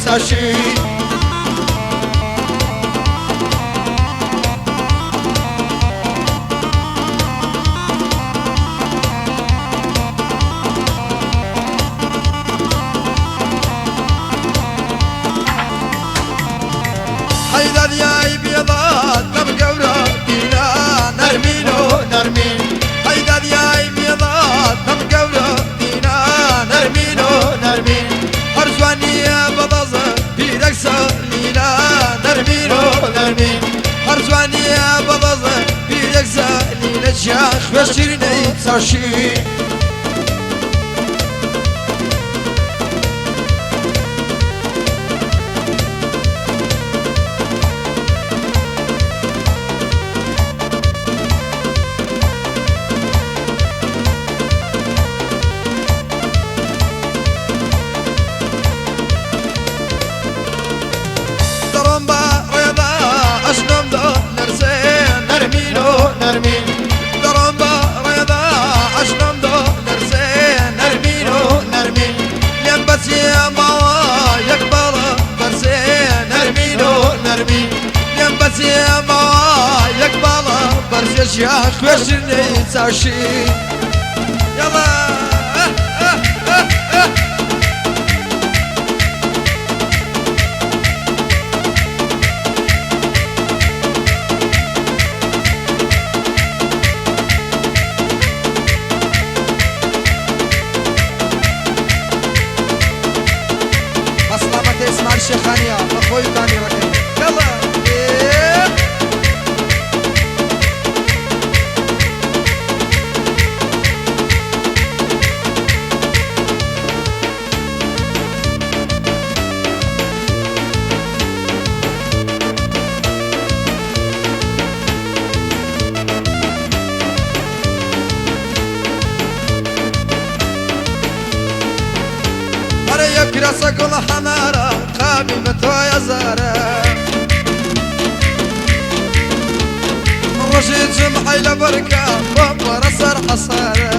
چاشی. حەیدەریای بێڵات لەم گەورە دینا نەرمین و نەرمین. حەیدەریای بێڵات لەم گەورە دینا نەرمین و نەرمین. هەر جوانیە بەدەست پیرەک سەلینا نەرمین و نەرمین. هەر جوانیە بەدەست پیرەک سەلینە گیان خوێشترینەی چاشی. دەڕۆم بە ڕێدا ئەژنۆم دۆ لەرزێ نەرمین و نەرمین. دەڕۆم بە ڕێدا ئەژنۆم دۆ لەرزێ نەرمین و نەرمین. لێم بەچێ ماوە یەک باڵە بەرزێ نەرمین و نەرمین. لێم بەچێ ماوە یەک باڵە بەرزێ ژیان خوێشترنەی چاشی. یاڵا. بە سڵامەتی ئیسماعیل شێخانیە بە خۆی و کامیڕەکەی. یاڵا. ئەرێ یەک کراسە گوڵە حەنارە قابیل بە تۆیە زارە. ڕۆژی جومعەی لەبەرکە بۆم وەرە سەر حەسارە.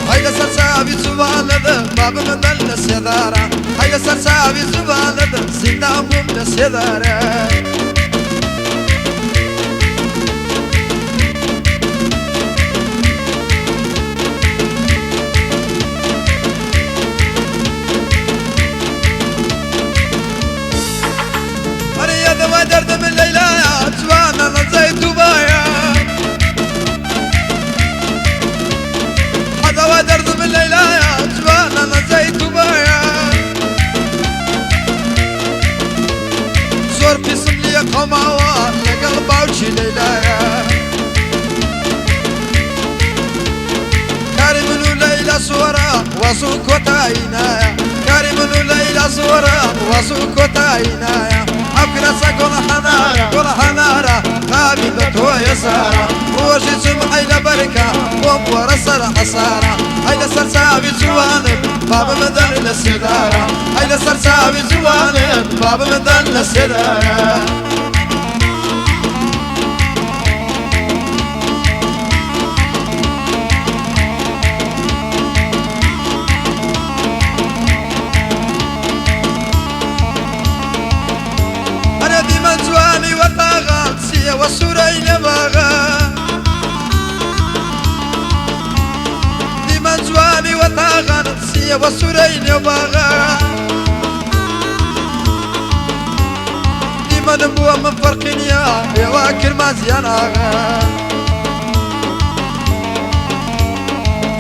هەی لەسەر چاوی جوانت بابم دەن لە سێدارە. هەی لەسەر چاوی جوانت زیندان بووم لە سێدارە. ئەرێ یادەوە دەردم لەیلایە جوانە لە جێی دوبایە. حەدەوە دەردم لەیلایە جوانە لە جێی دوبایە. زۆر پیسم لیە قەوماوە لەگەڵ باوکی لەیلایە. کاری من و لەیلا زۆرە وەزوو کۆتایی نایە. کاری من و لەیلا زۆرە وەزوو کۆتایی نایە. ئەو کراسە گوڵە هەنارە گوڵە هەنارە قابیل بە تۆیە زارە. ڕۆژی جومعەی لەبەرکە بۆم وەرە سەر حەسارە. ئەی لەسەر چاوی جوانت بابم دەن لە سێدارە. ئەی لەسەر چاوی جوانت بابم دەن لە سێدارە. ئەرێ دیمەن جوانی وەتاغا چییە وە سوورەی نەباغا. دیمەن جوانی وەتاغان چییە وە سوورەی نێوباغا. دیمەنم بووە من فەرقی نییە ئێوە کرمانجیان ئاغا.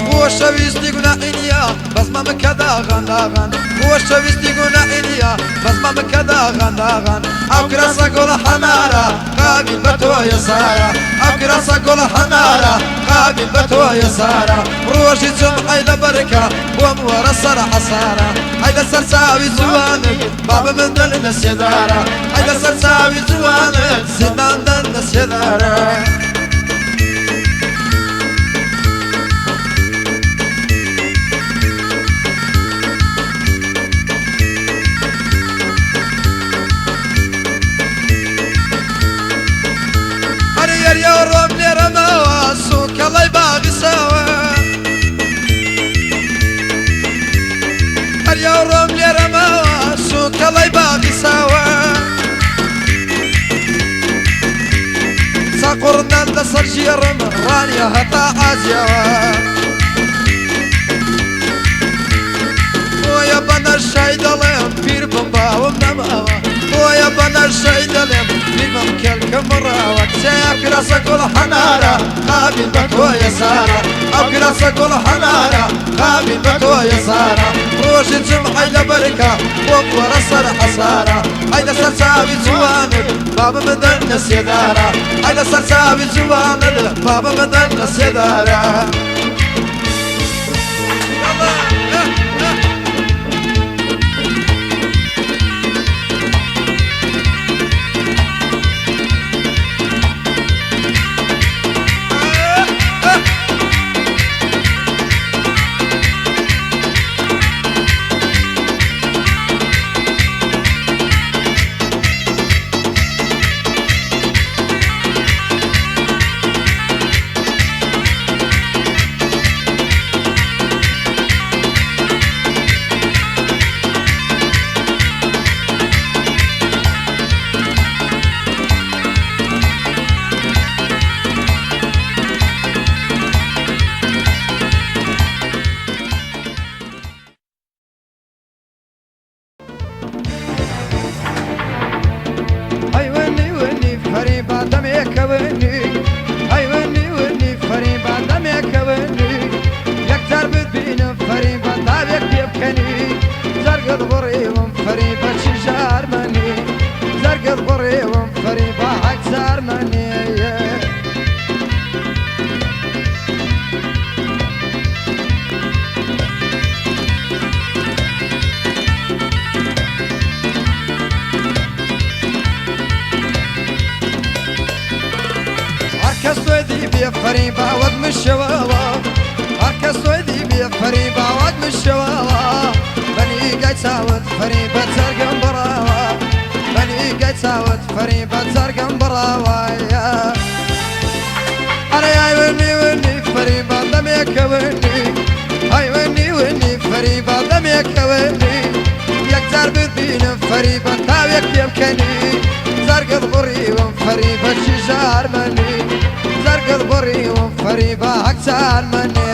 خۆشەویستی گوناحی نییە بەس مەمکە داغان داغان. خۆشەویستی گوناحی نییە بەس مەمکە داغان داغان. ئەو کراسە گوڵە حەنارە قابیل بە تۆیە زارە. ئەو کراسە گوڵە حەنارە قابیل بە تۆیە زارە. ڕۆژی جومعەی لەبەرکە بۆم وەرە سەر حەسارە. ئەی لەسەر چاوی جوانت بابم دەن لە سێدارە. ئەی لەسەر چاوی جوانت زیندان دەن لە سێدارە. ئەرێ یەریە ڕۆم لێرە ماوە سوکەڵەی باغی ساوە. وڕنان لەسەر ژێڕم ڕانیە هەتا عاجەوە بۆیە بە نەشای دەڵێم پیر بم باوم نەماوە بۆیە بە نەشای دەڵێم پیر بم کێلکم بڕاوە کچێ ئەو کراسە گوڵ هەنارە قابیل بە تۆیە سارە ئەو کراسە گوڵ هەنارە قابیل بە تۆیە سارە ڕۆژی جمعەی لەبەرکە بۆم وەرە سەر حەسارە ئەی لەسەر چاوی جوانت بابم بدەن لە سێدارە ئەی لەسەر چاوی جوانت بابم بدەن لە سێدارە. ئەی ونی ونی فەریبا دەمێکە ونی ئەی ونی ونی فەریبا دەمێکە ونی یەکجار بتبینم فەریبا تاوێک پێ بکەنی جەرگت بڕیوم فەریبا چی ژارمەنی جەرگت بڕیوم فەریبا هەک زارمەنی. هەر کەس تۆی دیبێ فەریبا وەک من شێواوە هەر کەس تۆی دیبێ فەریبا وەک من شێواوە بە نیگای چاوت فەریبا جەرگم بڕاوە بە نیگای چاوت فەریبا جەرگم بڕاوە. ئەرێ ئای ونی ونی فەریبا دەمێکە ونی ئای ونی ونی فەریبا دەمێکە ونی یەکجار ببینم فەریبا تاوێک پێ بکەنی جەرگت بڕیوم فەریبا چی ژارمەنی جەرگت بڕیوم فەریبا هەک چارمەنێ.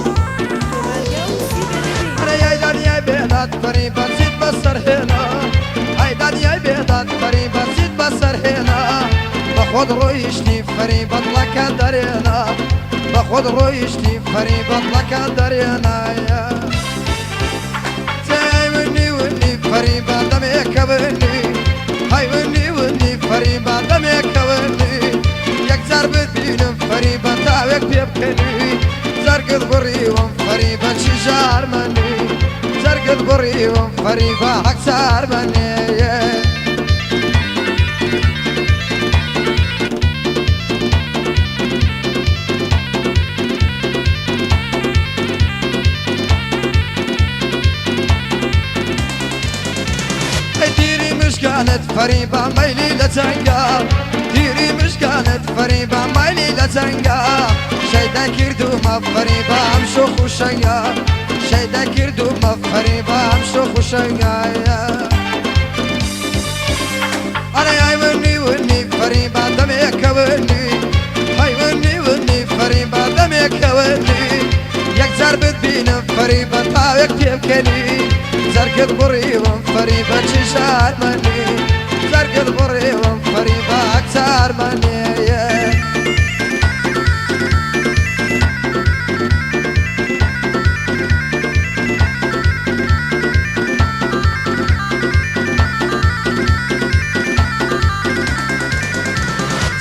تۆمارگە و سیبێ ئەرێ ئەی دنیای بێداد فەریبا چیت بەسەر هێنا ئەی دنیای بێداد فەریبا چیت بەسەر هێنا بە خۆت ڕۆیشتی فەریبا دڵەکە دەرێنا بە خۆت ڕۆیشتی فەریبا دڵەکە دەرێنا. ئەی ونی ونی فەریبا دەمێکە ونی ئەی ونی ونی فەریبا دەمێکە ونی یەکجار ببینم فەریبا تاوێک پێ بکەنی جەرگت بڕیوم فەریبا چی ژارمەنی جەرگت بڕیوم فەریبا هەک چارمەنێ. ئەی تیری مشکانت فەریبا مەیلی لە جەنگا تیری مشکانت فەریبا مەیلی لە جەنگا شەیدا کردومە فەریبا ئەم شۆخ و شەنگا شەیدا کردومە فەریبا ئەم شۆخ و شەنگا. ئەرێ ئای ونی ونی فەریبا دەمێکە ونی ئەی ونی ونی فەریبا دەمێکە ونی یەکجار بتبینم فەریبا تاوێک پێ بکەنی جەرگت بڕیوم فەریبا چی ژارمەنی جەرگت بڕیوم فەریبا هەک چارمەنێ.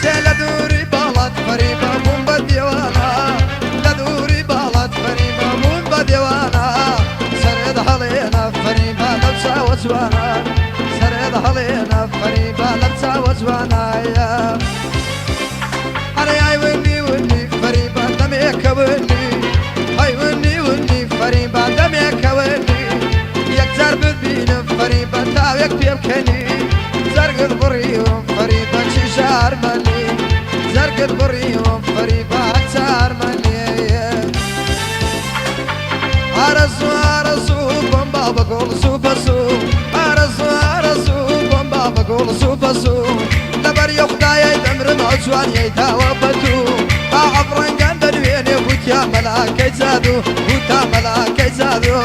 چێ لە دووری باڵات فەریبا بووم بە دیوانە لە دووری باڵات فەریبا بووم بە دیوانە سەرت هەڵێنە فەریبا لەو چاوە جوانە سەرت هەڵێنە فەریبا لەو چاوە جوانە. ئەرێ ئای ونی ونی فەریبا دەمێکە ونی ئەی ونی ونی فەریبا دەمێکە ونی یەکجار ببینم فەریبا تاوێک پێ بکەنی جەرگت بڕیوم فەریبا چی ژارمەنی جەرگت بڕیوم فەریبا چارمەنێ. بە گوڵ زوو بە زوو لەبەر یە خودایەی دەمرم ئەو جوانیەی داوە بە دوو با عەفڕەنگان دەنوێنێ وتیا مەلاکەی جادوو وتا مەلاکەی جادوو.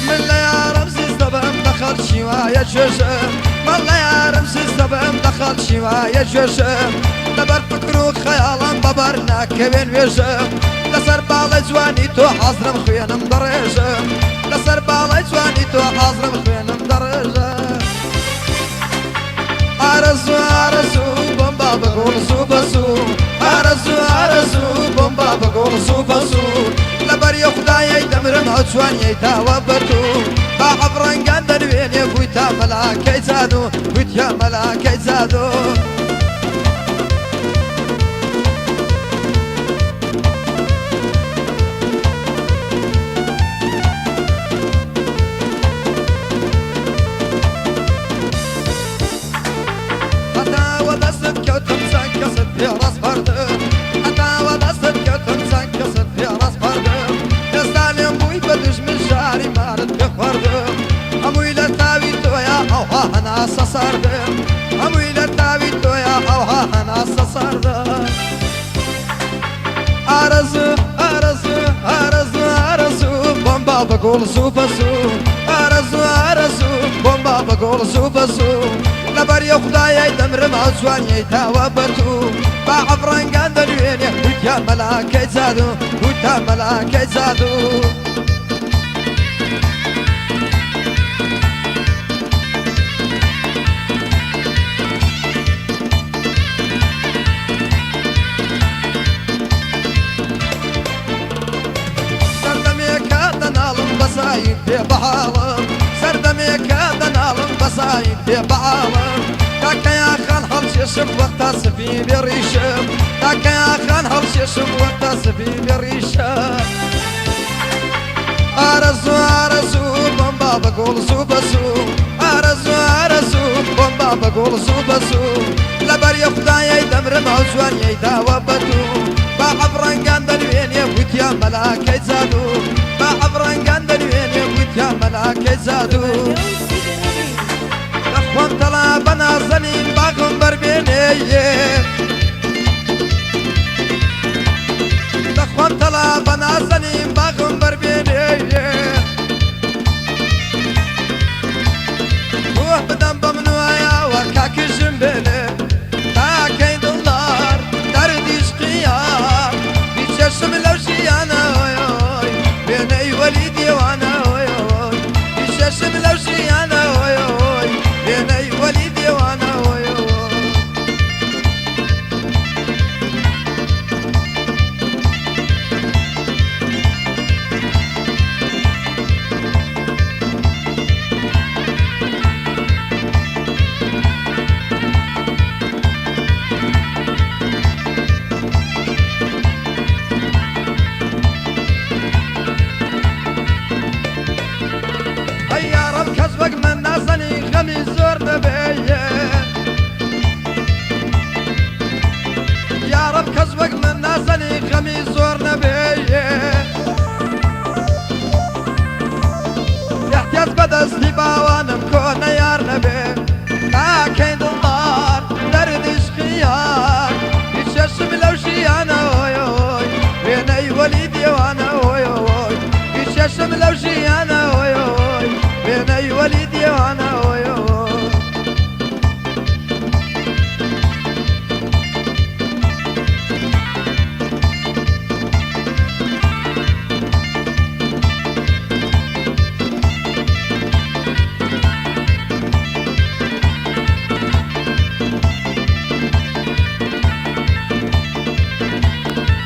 من لە یارم زیز دەبم لە خەڵکی وایە چێژم من لە یارم زیز دەبم لە خەڵکی وایە چێژم لەبەر فکر و خەیاڵم بەبەر ناکەوێن وێژم لەسەر باڵای جوانی تۆ حازرم خوێنم دەڕێژم لەسەر باڵای جوانی تۆ حازرم خوێنم دەڕێژم ئارەزوو ئارەزوو بۆم با بە گوڵ زوو بە زوو ئارەزوو ئارەزوو بۆم با بە گوڵ زوو بە زوو لەبەر یە خودایەی دەمرم ئەو جوانیەی داوە بە دوو با عەبڕەنگان دەنوێنێ بووی تا مەلاکەی جادوو بوویت یا مەلاکەی جادوو. هەتا وە دەستت کەوتم چەند کەست پێ ڕاسپاردم هەتا وە دەستت کەوتم چەند کەست پێ ڕاسپاردم ئێستا لێم بووی بە دوژمن ژاری مارت پێ خواردم هەمووی لە تاوی تۆیا ئەوها هەناسە ساردم هەمووی لە تاوی تۆیا ئەوها هەناسە ساردم ئارەزوو ئارەزوو ئارەزوو ئارەزوو بۆم با بە گوڵ زوو بە زوو ئارەزوو ئارەزوو بۆم با بە گوڵ زوو بە زوو لەبەر یە خودایەی دەمرم ئەو جوانیەی داوە بە توو با عەفڕەنگان دەنوێنێ وتیا مەلاکەی جادوو وتا مەلاکەی جادوو. سەردەمێکە دەناڵم بەسایم پێ بەحاڵم سەردەمێکە دەناڵم بەسایم پێ بەعاڵم تاکەیا خان هەڵکێشم وەختا سپی بێ ڕیشم تاکەیا خان هەڵکێشم وەختا سپی بێ ڕیشم ئارەزوو ئارەزوو بۆم با بە گوڵ زوو بە زوو ئارەزوو ئارەزوو بۆم با بە گوڵ زوو بە زوو لەبەر یە خودایەی دەمرم ئەو جوانیەی داوە بە دوو با عەبڕەنگان دەنوێنێ وتیا مەلاکەی جادوو با عەبڕەنگان دەنوێنێ وتیا مەلاکەی جادوو. تۆمارگە و سیدەرەبی. دەخۆم تەڵا بە نازەنین باغم بەربێنێ دەخۆم تەڵا بە نازەنین باغم بەربێنێ گوه بدەم بە من وایەوە کاکژم بێنێ تاکەی دڵدار دەردی عشقیان بیچەشم لەو ژیانە ئۆی وێنەی وەلی دیوانە ئۆی بیچەشم لەو ژیانە ئۆی وێنەی وەلی دیوانە ئۆی. ئەی یاڕەب کەس وەک من نازەنی غەمی زۆر نەبێ یاڕەب کەس وەک من نازەنی غەمی زۆر نەبێ احتیاج بەدەستی باوانم کۆنە یار نەبێ تاکەی دڵدار دەردی عشقیان بیچەشم لەو ژیانە ئۆی ئۆی وێنەی وەلی دیوانە ئۆی ئۆی بیچەشم لەو ژیانە ئۆی ئۆی وێنەی وەلی دیوانە ئۆی ئۆی.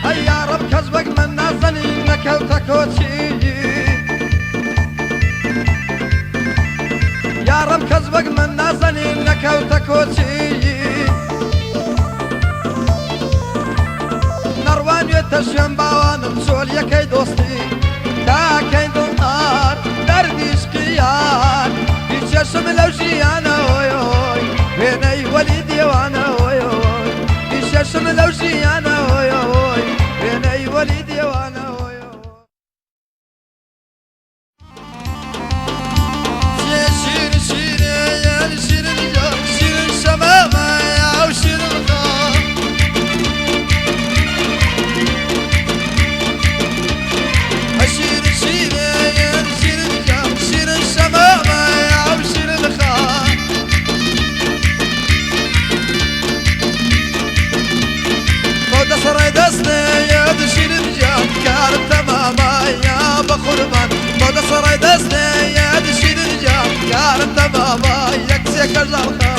ئەی یاڕەب کەس وەک من نازەنین نەکەوتە کۆچی یاڕەب کەس وەک من نازەنین نەکەوتە کۆچی نەڕوانوێتە شوێن باوانم چۆل یەکەی دۆستی تاکەی دڵدار دەردی عشقیان بیچەشم لەو ژیانە ئۆی ئۆی وێنەی وەلی. ئەو ژیانە هۆی هۆی وێنەی وەلی دێوانە هۆی. شیر شیر شیر شیر شەمامە ئەو شیر شیر شیر شیر شیر شەمامە ئەو شیر خا دەسڕای دەستێ دشیرن جان کارم تەمامە یا بە قوربان بۆ دەسڕای دەستێ دشیرن جان کارم تەمامە یەک سێکە ژاڵخە.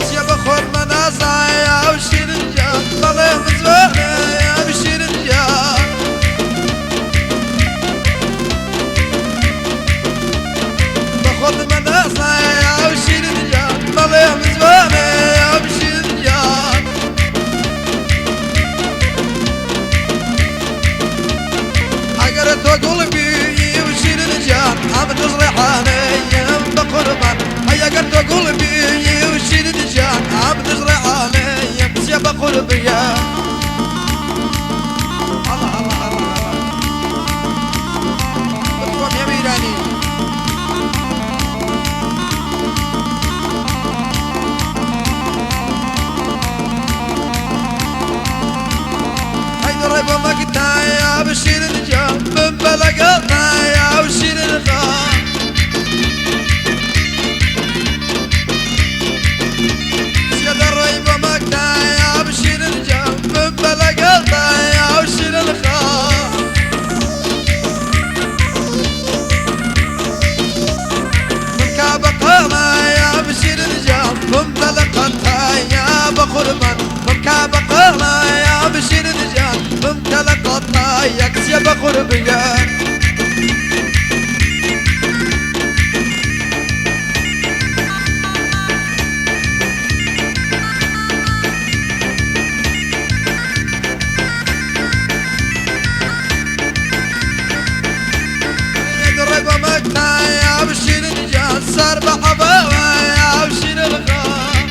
چیە بە خۆرمە نازایە ئەو شیرن جان بەڵێ مزوانە ئەم شیرن جان بە خۆتمە نازایە ئەو شیرن جان بەڵێ مزوانە ئەم شیرن جان ئەگەر تۆ گوڵ بی و شیرن جان ئەم دز ڕێحانەیم بە قوربان ئەی ئەگەر تۆ گوڵ بی و شیرن جان ئەم دز ڕێحانەیم چیە بە قوربیە. الله الله الله الله بتخۆم هێمە ئیرانی. هەی دڕێ بۆ مەگتایە بشیرن جان بم بە لەگەڵتایە و شیرن خان چیە دەڕۆی بۆ مەگتایە بشیرن جان بم بە لەگەڵتایە و شیرن خان من کابە قاڵایە بشیرن جان بم بە لەقەتایە بە قوربان من کابە قاڵایە بشیرن جان بم کە لە قەتایە کچە بە قوربیە. دڕێ بۆ مەکتایە بشیرن جان سەر بە حەباوایە شیرن خان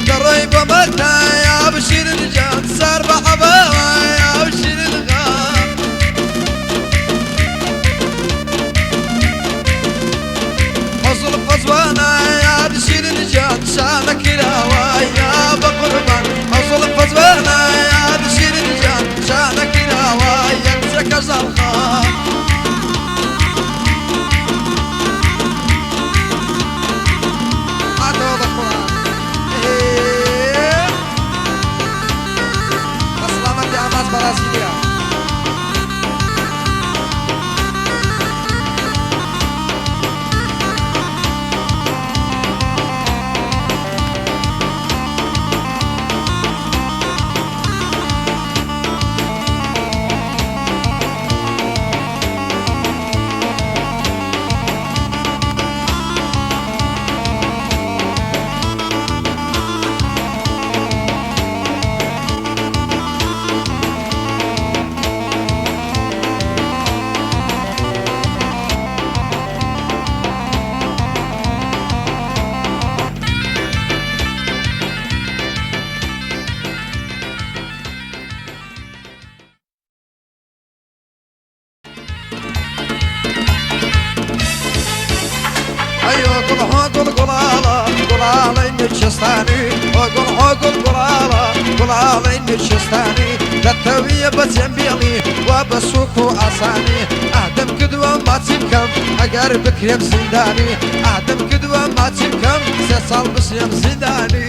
دڕێ بۆ مەکتایە بشیرن جان سەر بە حەباوایە شیرن خان فەزڵ فەزوانایە دشیرن جان شانە کراوایە بە قوربان فەزڵ فەزوانایە دشیرن جان شانە کراوایە کچەکە ژاڵخان. هاتەوە بە قوربان. بە سڵامەتی ئاماز بەڕازیلیە. ئەیۆ گوڵ هۆ گوڵ گوڵاڵە گوڵاڵەی نوچستانی هۆ گوڵ هۆ گوڵ گوڵاڵە گوڵاڵەی نوچستانی دەتەویە بە جەمبیڵی وا بە سوک و ئاسانی ئادەم کردووە ماچی بکەم ئەگەر بکرێم زیندانی ئادەم کردووە ماچی بکەم 3 ساڵ بشێم زیندانی.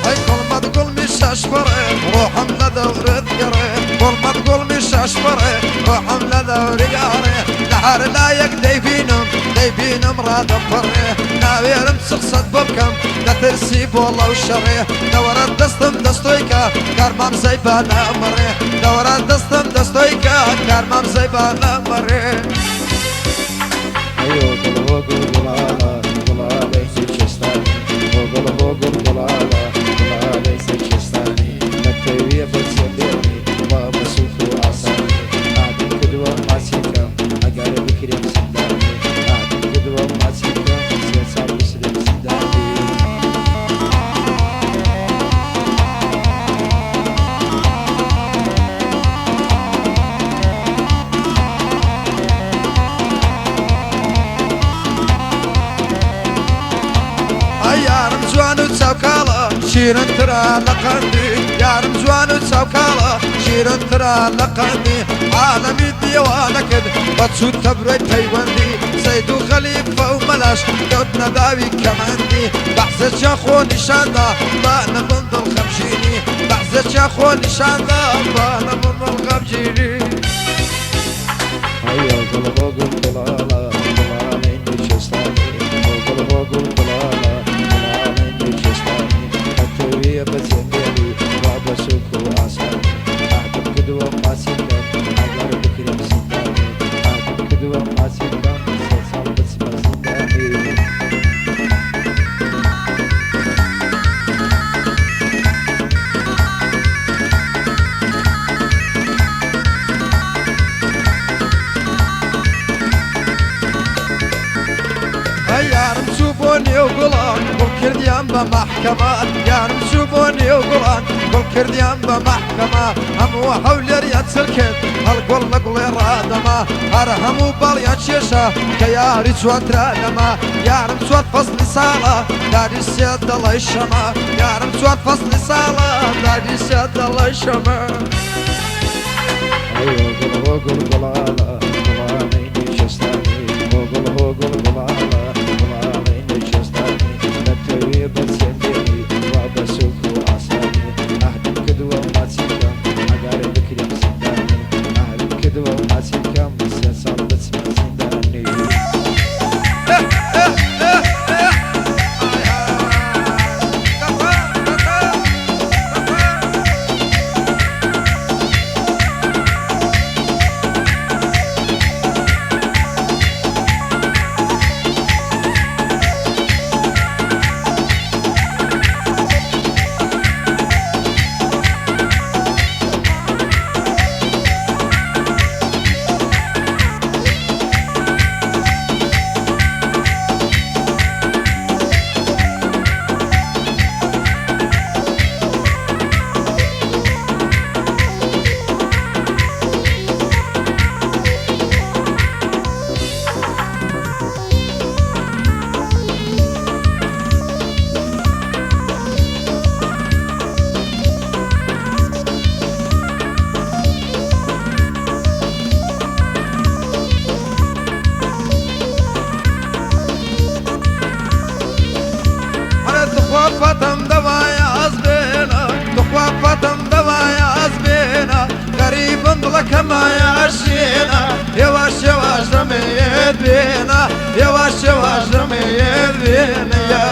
هەی گوڵمەت گوڵمی شەش پڕێ ڕۆحم لە دەورت گەڕێ گوڵمەت گوڵمی شەش پڕێ ڕۆحم لە دەوری گەڕێ لە هەر لایەک دەیبینم دەیبینم ڕادەپەڕێ ناوێرم چ قسەت بۆ بکەم دەترسی بۆڵە و شەڕێ دەوەرە دەستم دەستۆیکە کارمام زەیبا نامەڕێ دەوەرە دەستم دەستۆیکە کارمام زەیبا نامەڕێ. ئەی هۆگڵ هۆگڵ گوڵاڵە گوڵاڵەی سەرکێستانی هۆگڵ هۆگڵ گوڵاڵە گوڵاڵەی سەرکێستانی نەتەویە بەچێ بێنی وا بە سووک و ئاسانی ئادم کردووە ماچی کەم ئەگەر بکرێم زیندانی ئادم کردووە ماچی کەم سێ ساڵ بسرێم زیندانی. ئەی یارم جوان و چاوکاڵە شیرنترە لە قەندی یارم جوان و چاوکاڵە شیرنترە لە قەندی عالەمی دیوانە کرد بە چوو تەبرۆی پەیوەندی سەید و خەلیفە و مەلاش کەوتنە داوی کەمەندی بەعزێکیان خۆ نیشاندا با نەبن دڵ خەمگینی بەعزێکیان خۆ نیشاندا با نەبن دڵ خەمگینی. ئەی هۆگڵ هۆگڵ گوڵاڵە گوڵاڵەی نوێکێستانی هۆگڵ هۆگڵ گوڵاڵە گوڵاڵەی نوێکێستانی هەتەویە بەجێ بێڵی وا بە سووک و ئاسانی عەهدم کردووە ماچی بکەم ئەگەر بکرێم زیندانی عەهدم کردووە ماچی بکەم سێ ساڵ بچمە زیندانی. ئەی یارم چوو بۆ نێو گوڵان گوڵ کردیان بە مەحکەمە یارم چوو بۆ نێو گوڵان گوڵ کردیان بە مەحکەمە هەموو هەولێریان چل کرد هەڵگوڵ لە گوڵێ ڕادەما هەر هەموو باڵیان کێشا کە یاری جوانترا لەمە یارم چوار فەسڵی ساڵە داری سێ دەڵەی شەمە یارم چوار فەسڵی ساڵە داری سێ دەڵەی شەمە. ئەی هۆگڵ هۆگڵ گوڵاڵە گوڵاڵەی نوێکێستانی هۆگڵ هۆگڵ گوڵاڵە گوڵاڵەی نوێکێستانی نەتەوێ بەچێ بێنی وا بە سووک و ئاسانی عەهدم کردووە ماچی بکەم ئەگەر بکرێم زیندانی عەهدم کردووە ماچی بکەم سێ ساڵ بچمە زیندانی. ئەرێ تخوا فەتم دەوایە ئەز بێنە تخوا فەتم دەوایە ئەز بێنە غەریبم دڵەکەمایە ئەشێنە هێواش هێواش دەمەیێت بێنە هێواش هێواش دەمەیێت بێنە یا.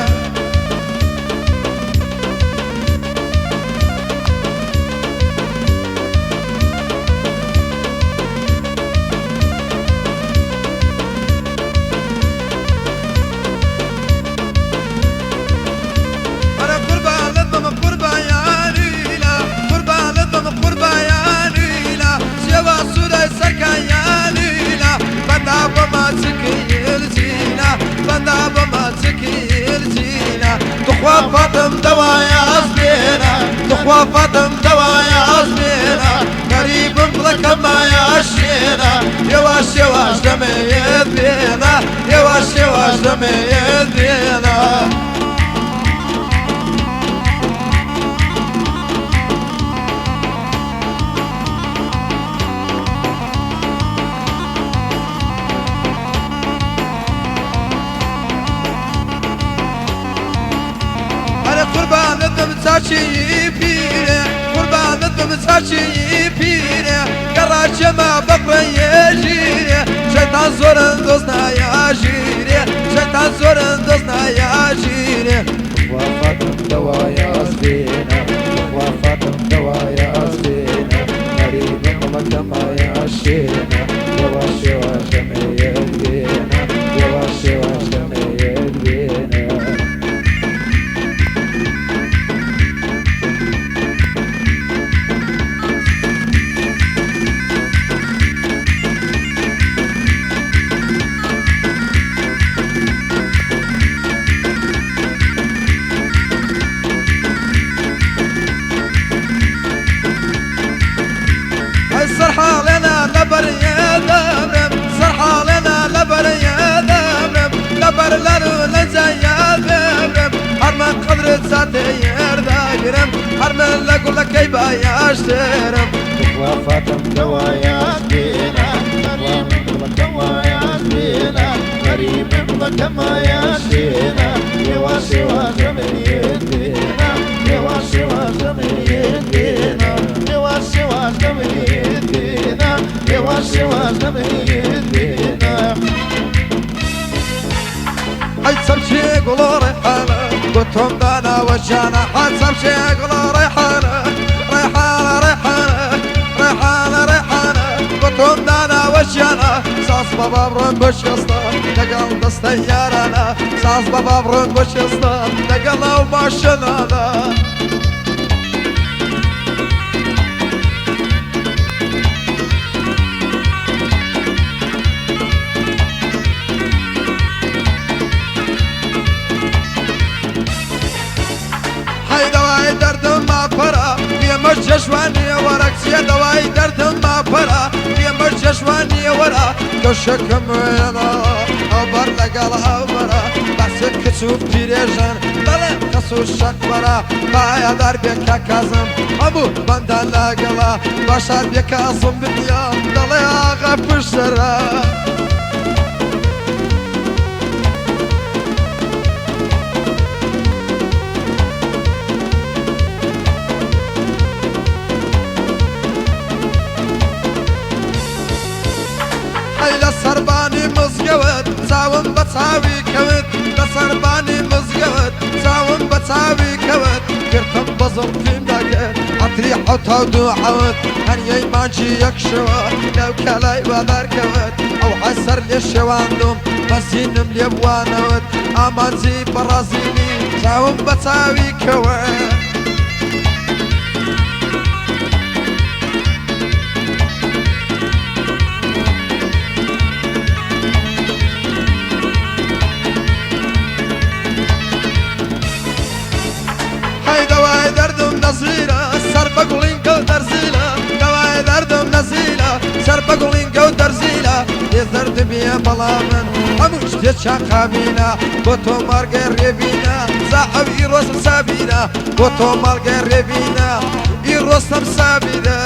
ئەرێ قوربانت بم قوربانیانیلە قوربانت بم قوربانیانیلە شێوە سوورەی سەرکانیانیلە بەندا بە ماچکیل جینە بەندا بە ماچکیل جینە تخوا فاتم دەوایە ئەز بێنە تخوا فاتم دەوایە ئەز بێنە غەریبم دڵەکەمایە ئەشێنە هێواش هێواش دەمەیێت بێنە هێواش هێواش دەمەیێت بێنە. ئەرێ قوربانت بم چاچی پیرێ قوربانت بم چاچی پیرێ گەڕاچێمە بەفرەیێ ژیرێ شەیتان زۆر یاشترم. تخوا فاتم دەوایان بێنە، تخوا من دڵەکەمایان بێنە، غەریبم بەکەمایان بێنە، هێواش هێواش دەمێن بێنە، هێواش هێواش دەمێن بێنە، هێواش هێواش دەمێن بێنە، هێواش هێواش دەمێن بێنە. حەی چەمچێ گوڵۆ ڕێحانە بۆ تۆم داناوە ژیانە، حەی چەمچێ گوڵۆ ڕێحانە، ڕێحانە ڕێحانە ڕێحانە ڕێحانە بۆ تۆم داناوە ژیانە. ساز بە بابڕۆن بۆ شێستان لەگەڵ دەستەی یارانە، ساز بە بابڕۆن بۆ شێستان لەگەڵ ئەو ماشەنانە. حەی دەوای دەردم ماپەرە ئێمەش جەژوانیە وەرە، کچێ دەوای دەردم ماپەرە ئێمەش جەژوانیە وەرە. کەشەکەم وێنە ئەو بەر لەگەڵ ئەو بەرە، بەسە کچ و پیرێژن دەڵێن خەس و شەقبەرە. پایەدار بێ کاکازم هەموو بەندان لەگەڵە، باشار بێ کازم بنیە دەڵێ ئاغا پشتەرە. حەی لە سەربانی مزگەوت چاوم بە چاوی کەوت، لە سەربانی مزگەوت چاوم بە چاوی کەوت، گرتم بە زڵفیم داکرد عەتری حەوتا و دوو حەوت. هەنیەی مانگی یەک شەوە لەو کەلای وا دەرکەوت، ئەو حەسەر لێ شێواندم بەزینم لێ بوانەوت، ئامانجی بەڕازیلی چاوم بە چاوی کەوت. حەی دەوای دەردم نەزیرە سەر بە گوڵینگە و دەرزیلە، دەوای دەردم نەزیلە سەر بە گوڵینگە و دەرزیلە. لێ زەردمیە بەڵام من هەموو شتێکیان قابیلە، بۆ تۆ مارگەی ڕێبینە زاحەو ئی ڕۆستم سابیرە، بۆ تۆ ماڵگەی ڕێبینە ئی ڕۆستم سابیرە.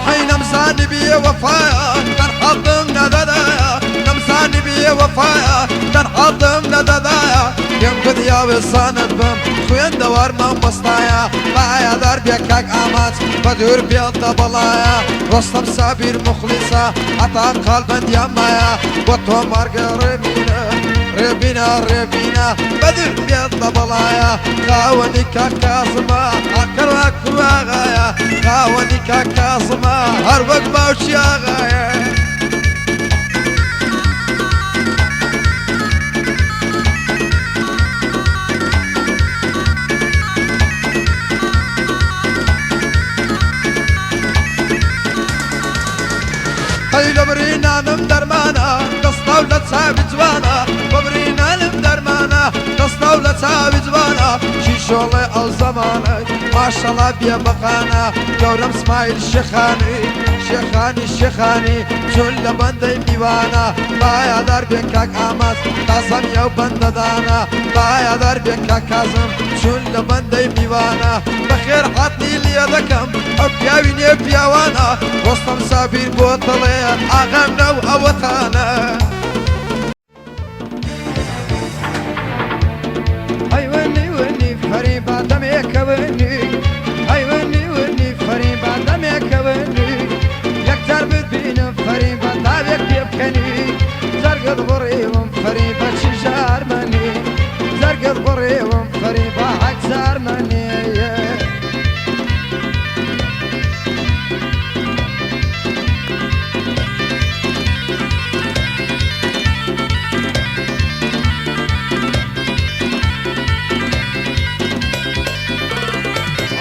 حەی نەمزانی بێ وەفایە تەنحەڵدم نەدەدایە، نەمزانی بێ وەفایە تەنحەڵدم نەدەدایە. پێم گوت یاوێسانت بم خوێندەوار مامۆستایە، پایەدار بێ کاک ئامانج بە دوور بێتە بەڵایە. ڕۆستەم سابیر موخلیسە هەتا قالبەندیان مایە، بۆ تۆ مارگە ڕێبینە ڕێبینە ڕێبینە بە دوور بێتە بەڵایە. خاوەنی کاک کازمە ئاکەڕا کوڕاغایە، خاوەنی کاک کازمە هەر وەک باوکی ئاغایە. هەی لە برینانم دەرمانە دەستاو لە چاوی جوانە، بە برینانم دەرمانە دەستاو لە چاوی جوانە. شیشۆڵێ ئەو زەمانە ماشەڵا بێ بەقانە، گەورەم سمایل شێخانی شێخانی شێخانی چون لە بەندەی میوانە. پایەدار بێ کاک ئاماز تازەم یەو بەندەدانە، پایەدار بێ کاک کازم چون لە بەندەی میوانە. بەخێر هاتنی لێ دەکەم ئەو پیاوی نێ پیاوانە، ڕۆستەم سابیر بۆ دەڵێ ئاغام نەو ئەوەتانە. ئەی ونی ونی فەریبا دەمێکەونی، ئەی ونی ونی فەریبا دەمێکەونی، یەکجار ببینم فەریبا تاوێک پێ بکەنی. زەرگت بڕیوم فەریبا چی ژارمەنی، زەرگت بڕیوم فەریبا حەک زارمەنی.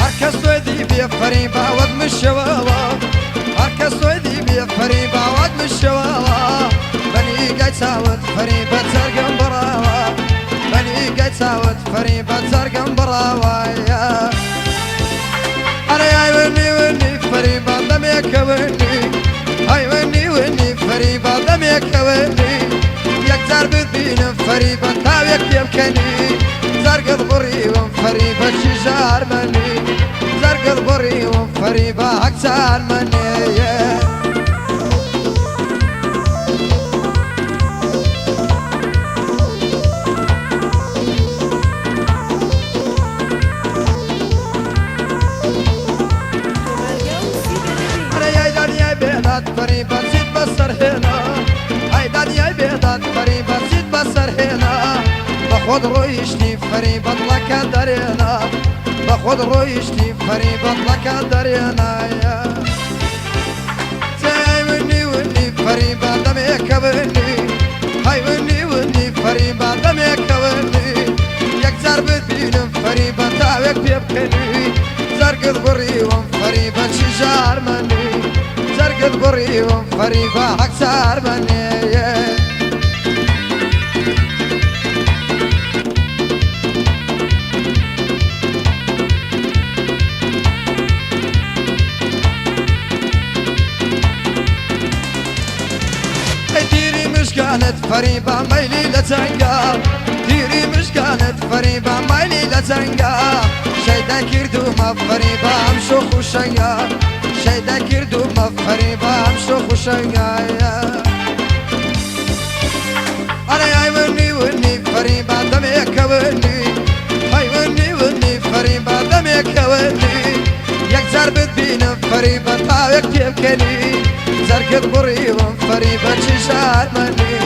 هەر کەس تۆی دیبێ فەریبا وەک مشەوەوە، هەر کەس تۆی دیبێ فەریبا وەک مشەوەوە، بە نیگای چاوت فەریبا جەرگم بڕاوە، بە نیگای چاوت فەریبا جەرگم بڕاوە. ئەرێ ئای ونی ونی فەریبا دەمێکەوەنی، هەیوەنی ونی فەریبا دەمێکەوەنی، یەکجار ببینم فەریبا تاوێک پێ بکەنی، زەرگت بڕیوم فەریبا چی ژارمەنی، زەرگت بڕیوم فەریبا هەکچارمەنێ. تۆمارگە و سیدەرەبی. ئەرێ ئەی دنیای بێداد فەریبا چیت بەسەر هێنا، ئەی دنیای بێداد فەریبا چیت بەسەر هێنا، بە خۆت ڕۆیشتی فەریبا دڵەکە دەرێنا، بە خۆت ڕۆیشتی فەریبا دڵەکە دەرێنا. ئەی ونی ونی فەریبا دەمێکە ونی، ئەی ونی ونی فەریبا دەمێکە ونی، یەکجار ببینم فەریبا تاوێک پێ بکەنی، زەرگت بڕیوم فەریبا چی ژارمەنی، زەرگت بڕیوم فەریبا هەکچارمەنێ. ئەی تیری مشکانت فەریبا مەیلی لە چەنگا، تیری مشکانت فەریبا مەیلی لە چەنگا، شەیدا کردومە فەریبا ئەم شۆخ و شەنگا، شەیدا کردومە فەریبا ئەم شۆخ و شەنگا. ئەرێ ئەی ونی ونی فەریبا دەمێکە ونی، ئەی ونی ونی فەریبا دەمێکە ونی، یەکجار بتبینم فەریبا تاوێک پێ بکەنی، زەرگت بڕیوم فەریبا چی ژارمەنی،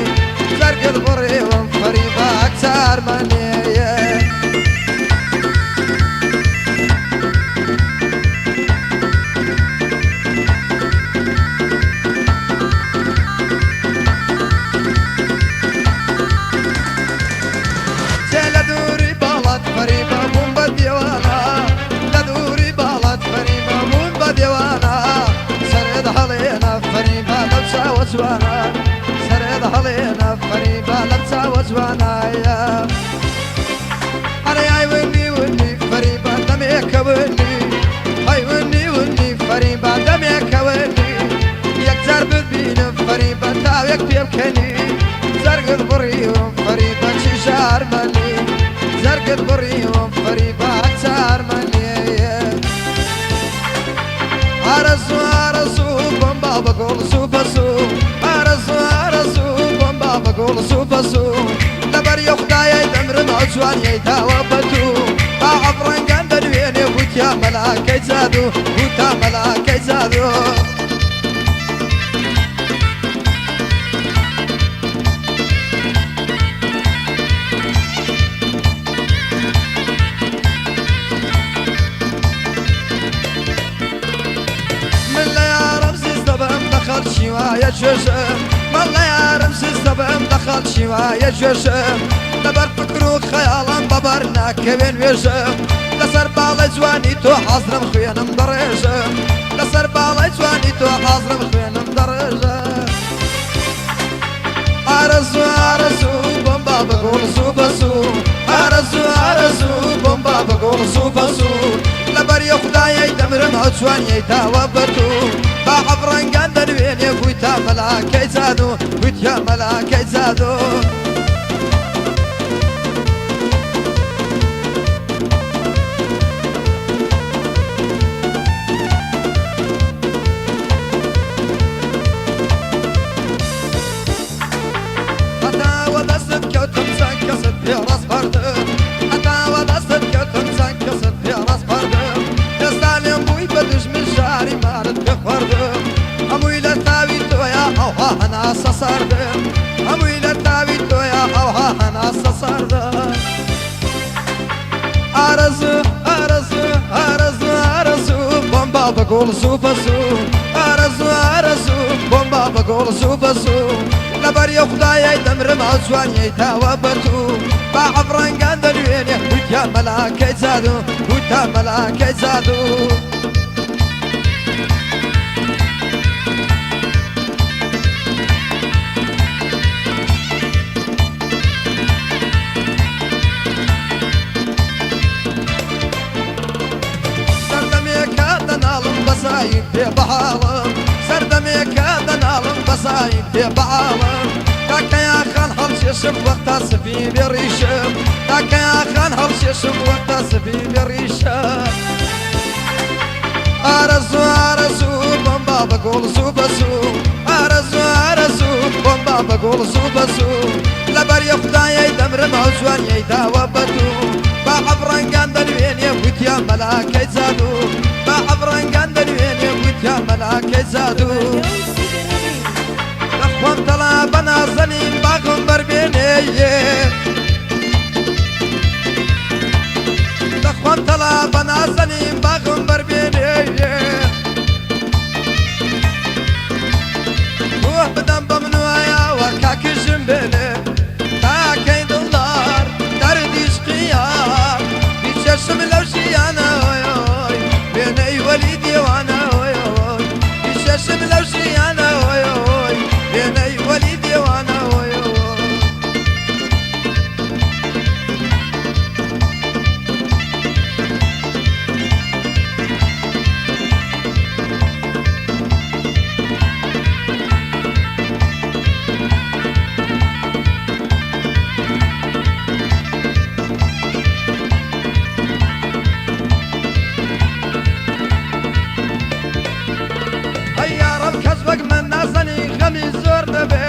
زەرگت بڕیوم فەریبا هەکچارمەنێ. چێ لە دووری باڵات فەریبا بووم بە دێوانە، لە دووری باڵات فەریبا بووم بە دێوانە، سەرت هەڵێنە فەریبا لەو چاوە جوانە، سەرت هەڵێنە فەریبا لەو چاوە جوانە. ئەرێ ئەی ونی ونی فەریبا دەمێکە ونی، ئەی ونی ونی فەریبا دەمێکە ونی، یەکجار ببینم فەریبا تاوێک پێ بکەنی، زەرگت بڕیوم فەریبا چی ژارمەنی، زەرگت بڕیوم فەریبا هەکچارمەنێ. ئارەزوو ئارەزوو بۆم با بە گوڵ زوو بەزوو، ئارەزوو ئارەزوو بۆم با بە گوڵ زوو بەزوو، لەبەر یە خدایەی دەمرم ئەو جوانیەی داوە بە دوو، با عەفڕەنگان دەنوێنێ وتیا مەلاکەی جادوو، وتا مەلاکەی جادوو. من لە یارم زیز دەبم لە خەڵکی وایە جێژم، من لە یارم زیز دەبم لە خەڵکی وایە جێژم، لەبەر فکر و خەیاڵم بەبەر ناکەوێن وێژم، لەسەر باڵای جوانی تۆ حازرم خوێنم دەڕێژم، لەسەر باڵای جوانی تۆ حازرم خوێنم دەڕێژم. ئارەزوو ئارەزوو بۆم با بە گوڵ زوو بەزوو، ئارەزوو ئارەزوو بۆم با بە گوڵ زوو بەزوو، لەبەر یە خدایەی دەمرم ئەو جوانیەی داوە بە دوو، با عەفڕەنگان دەنوێنێ بوویتە مەلاکەی جادوو، بوویتە مەلاکەی جادوو. هەتا وە دەستت کەوتم چەند کەست پێ ڕاسپاردم، هەتا وە دەستت کەوتم چەند کەست پێ ڕاسپاردم، ئێستا لێم بووی بە دوژمن ژاری مارت پێ خواردم، هەمووی لە تاوی تۆیا ئەوها هەناسە ساردم، هەمووی لە تاوی تۆیا ئەوها هەناسە ساردم. ئارەزوو ئارەزوو ئارەزوو ئارەزوو بۆم با بە گوڵ زوو بەزوو، ئارەزوو ئارەزوو بۆم با بە گوڵ زوو بەزوو، لەبەر یە خدایەی دەمرم ئەو جوانیەی داوە بە دوو، با عەفڕەنگان دەنوێنێ وتیا مەلاکەی جادوو، وتا مەلاکەی جادوو. سەردەمێکە دەناڵم بە بەسایین پێ بەحاڵم سەردەمێکە دەناڵم بەسایین پێ بەعاڵم تاکەیا خان هەڵکێشم وەختا سپی بێ ڕیشم تاکەیا خان هەڵکێشم وەختا سپی بێ ڕیشم ئارەزوو ئارەزوو بۆم با بە گوڵ زوو بەزوو ئارەزوو ئارەزوو بۆم با بە گوڵ زوو بەزوو لەبەر یە خودایەی دەمرم ئەو جوانیەی داوە بەدوو با عەبڕەنگان دەنوێنێ وتیان مەلاکەی جادوو با عەبڕەنگان دەنوێنێ وتیان مەلاکەی جادوو تۆمارگە و سیدەرەبی. لەخۆم تەڵا بەنازەنین باغم بەربێنێ لەخۆم تەڵا بەنازەنین باغم بەربێنێ روح بدەم بە منوایەوە کاکژم بێنێ تاکەی دڵدار دەردی عشقیار بیچەشم لەو ژیانە ئۆی وێنەی وەلی دیوانە ئۆی بیچەشم لەو ژیانە ئۆی وێنەی وەلی دیوانە ئۆی ئەی یاڕەب کەس وەک من نازەنی خەمی زۆر نەبێ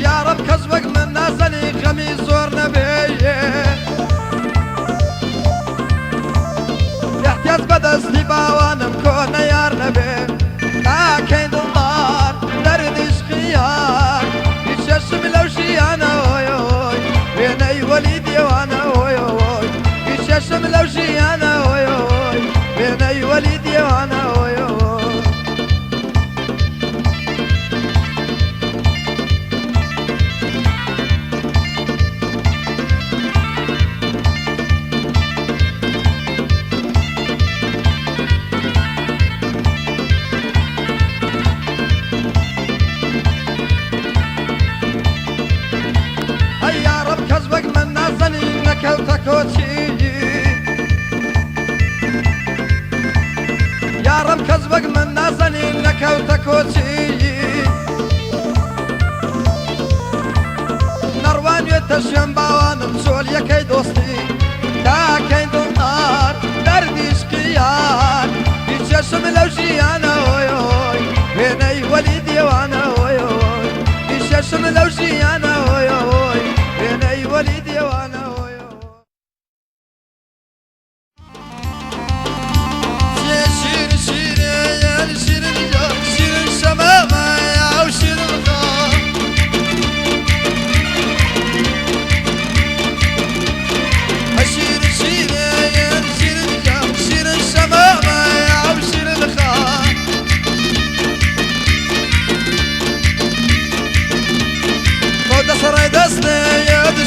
یاڕەب کەس وەک من نازەنی خەمی زۆر نەبێ احتیاج بەدەستی باوانم کۆنە یار نەبێ تاکەی دڵدار دەردی عشقیار بیچەشم لەو ژیانە ئۆی ئۆی وێنەی وەلی دیوانە ئۆی ئۆی بیچەشم لەو ژیانە ئۆی ئۆی وێنەی وەلی دیوانە ئۆی ئۆی ئەی یاڕەب کەس وەک من نازەنی نەکەوتە کۆچی یاڕەب کەس وەک من نازەنی نەکەوتە کۆچی نەڕوانوێتە شوێن باوانم چۆل یەکەی دۆستی تاکەی دڵدار دەردی عشقیار بیچەشم لەو ژیانە ئۆی ئۆی وێنەی وەلی دیوانە ئۆی ئۆی بیچەشم لەو ژیانە ئۆی ئۆی وێنەی وەلی دیوانە ئۆی ئۆی شیر شیرین شیرین شیرین شەمامە ئەو شیرین خا شیر شیرین شیرین شیرین شەمامە ئەو شیرین خا دەسڕای دەستێ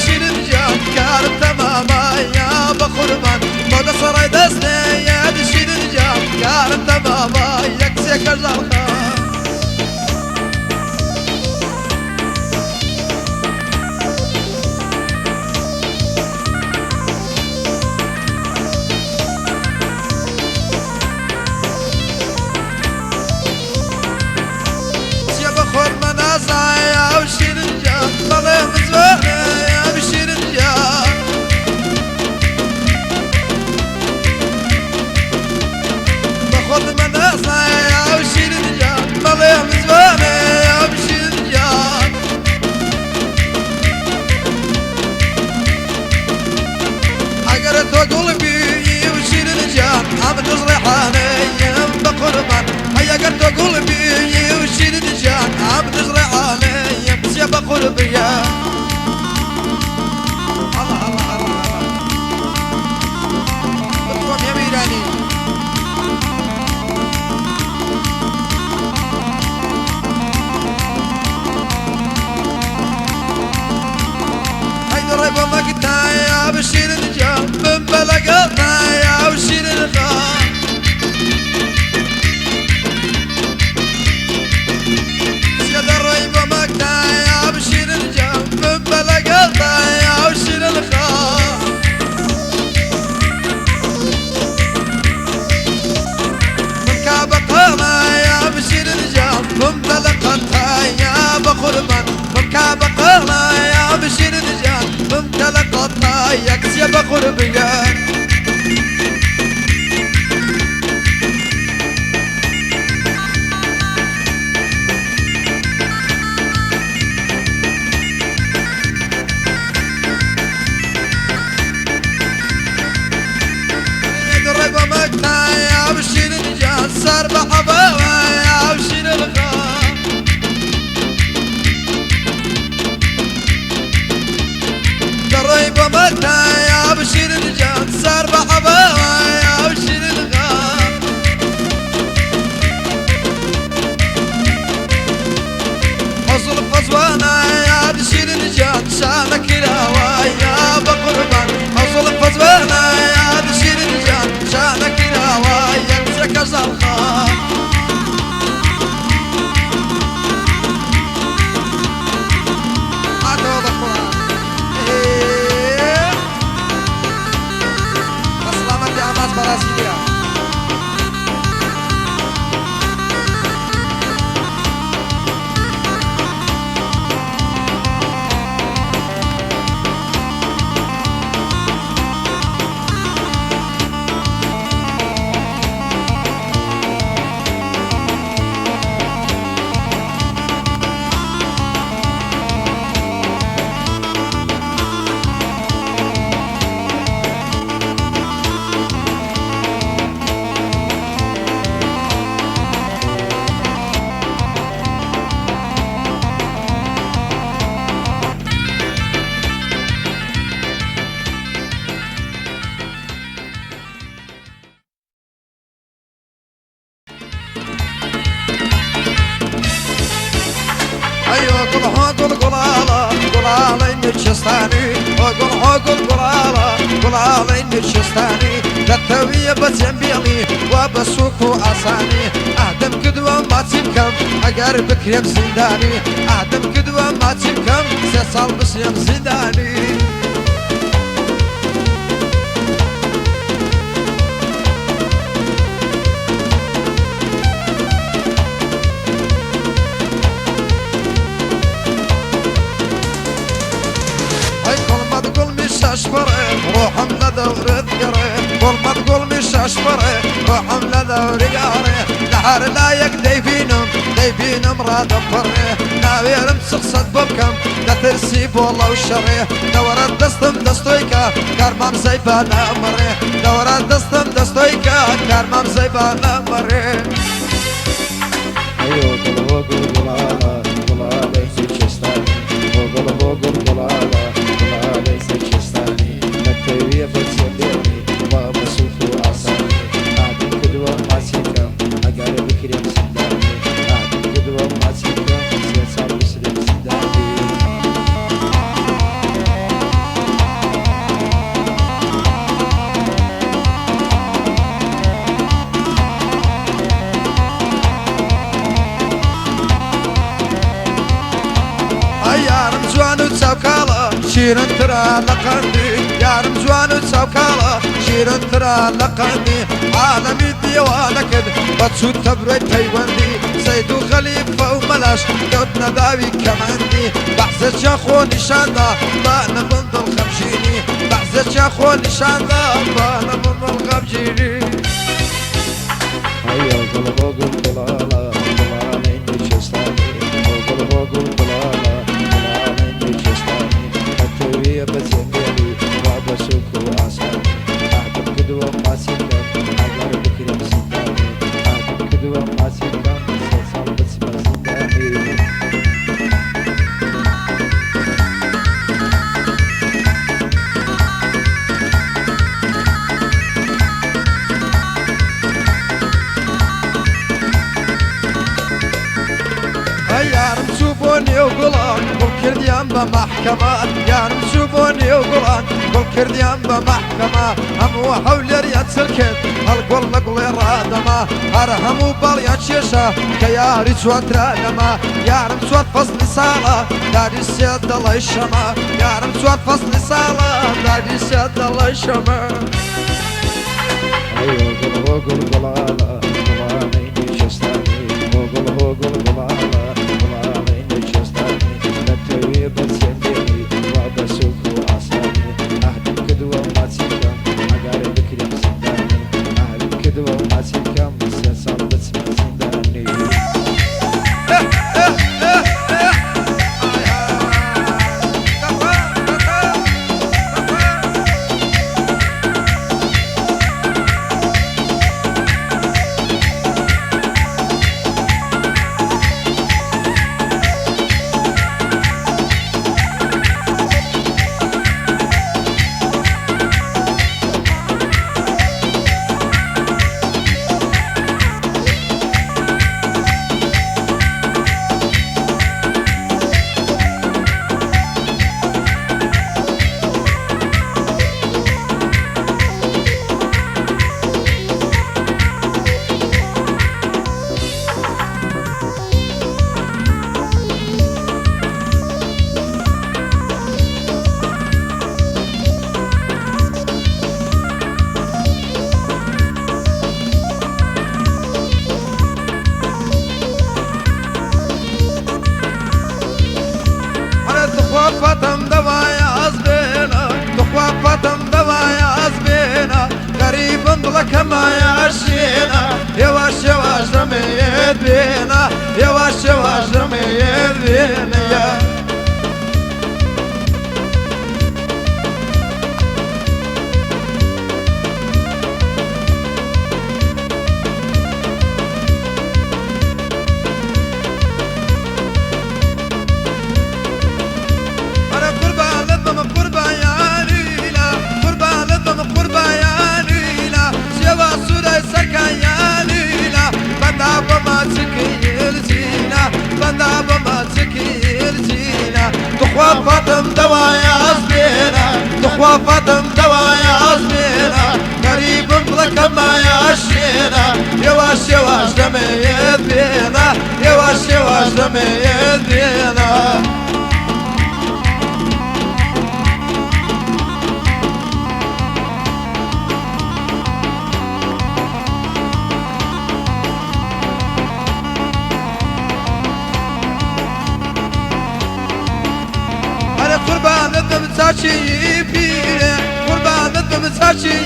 شیرین جان کارم تەمامە یا بە قوربان بۆ دەسڕای دەستێ شیرین جان کارم تەمامە یەک سێکە ژاڵخە چیە بە خۆرمە نازایە ئەو شیرین جان بەڵێ بزوانە ئەم شیرین جان بە خۆتمە نازایە ئەو شیرین جان چیە بە قوربیان. دڕێ بە مەکتایە بشیرن گیان سەر بە حەبەوەیە بشیرن خان. دڕێ بە مەکتایە بشیرن گیان سەر بە حەبەوەیە بشیرن خان. فەزڵ فەزوانە یا بشیرن گیان شانە کراوە یا بە قوربان. فەزڵ فەزوانە یا بشیرن گیان شانە کراوە یەک چەکە ژاڵخان. هاتەوە بە قوربان. بە سڵامەتی ئاماج بەڕازیلیە. ئەیۆ گوڵ هۆ گوڵ گوڵاڵە گوڵاڵەی نوچستانی، هۆ گوڵ هۆ گوڵ گوڵاڵە گوڵاڵەی نوچستانی، دەتەویە بە جەمبیڵی وا بە سوک و ئاسانی. ئادەم کردووە ماچی بکەم ئەگەر بکرێم زیندانی، ئادەم کردووە ماچی بکەم 3 ساڵ بسرێم زیندانی. ئەی گوڵمەت گوڵمی شەش پڕێ ڕۆحم لە دەورت گەڕێ، گوڵمەت گوڵمی شەش پڕێ ڕۆحم لە دەوری گەڕێ، لە هەر لایەک دەیبینم دەیبینم ڕادەپەڕێ، ناوێرم چ قسەت بۆ بکەم دەترسی بۆڵە و شەڕێ، دەوەرە دەستم دەستۆیکە کارمام زەیبا نامەڕێ، دەوەرە دەستم دەستۆیکە کارمام زەیبا نامەڕێ. ئەیۆ گوڵ هۆ گوڵ گوڵاڵە گوڵاڵەی نوچستانی، هۆ گوڵ هۆ گوڵ گوڵاڵە گوڵاڵەی نوچستانی، دەتەویە بە جەمبێڵی وا بە سوک و ئاسانی. ئادەم کردووە ماچی بکەم ئەگەر بکرێم زیندانی، ئادەم کردووە ماچی بکەم 3 ساڵ بسرێم زیندانی. ئەی یارم جوان و چاوکاڵە شیرنترە لە قەندی، یارم جوان و چاوکاڵە شیرنترە لە قەندی، عالەمی دیوانە کرد بە چوو تەبرۆی پەیوەندی، سەید و خەلیفە و مەلاش کەوتنە داوی کەمەندی، بەعزێکیان خۆ نیشاندا با نەبن دڵ خەمگینی، بەعزێکیان خۆ نیشاندا با نەبن دڵ خەمگینی. ئەیۆ گوڵ هۆ گوڵ گوڵاڵە گوڵاڵەی نوچستانی، هۆ گوڵ هۆ گوڵ گوڵاڵە گوڵاڵەی نوچستانی، دەتەویە بە جەمبێڵی وا بە سوک و ئاسانی. ئادەم کردووە ماچی بکەم ئەگەر بکرێم زیندانی، ئادەم کردووە ماچی بکەم 3 ساڵ بچمە زیندانی. ئەی یارم چوو بۆ نێو گوڵان گوڵ کردیان بە مەحکەمە، یارم چوو بۆ نێو گوڵان گوڵ کردیان بە مەحکەمە، هەموو هەولێریان چل کرد هەڵگوڵ لە گوڵێ ڕادەما، هەر هەموو باڵیان کێشا کە یاری جوانترا لەما، یارم چوار فەسلی ساڵە داری سێ دەڵەی شەمە، یارم چوار فەسلی ساڵە داری سێ دەڵەی شەمە. ئەیۆ گوڵ هۆ گوڵ گوڵاڵە گوڵاڵەی نوچستانی، هۆ گوڵ هۆ گوڵ گوڵاڵە گوڵاڵەی نوچستانی، دەتەوێ بە جەمبێڵی وا بە سوک و ئاسانی. ئەهدم کردووە فاتم دەوایە ئەزبێنە، تخوا فاتم دەوایە ئەزبێنە، غەریبم دڵەکەمایە ئەشێنە، هێواش هێواش دەمەیێت بێنە، هێواش هێواش دەمەیێت بێنە. ئەرە قوربانت بم قوربانیانیلە، قوربانت بم قوربانیانیلە، شێوا سوورای سەرکانیانیلە، بەندا بە ماچکیل جینە، بەندا بە ماچکیل جینە، تخوا فاتم دەوایە ئەزمێنە، تخوا فاتم دەوایە ئەزمێنە، غەریبم دڵەکەمایە ئەشێنە، هێواش هێواش دەمەیێت بێنە، هێواش هێواش دەمەیێت بێنە. ئەرێ قوربانت بم چاچی پیرێ، قوربانت بم چاچی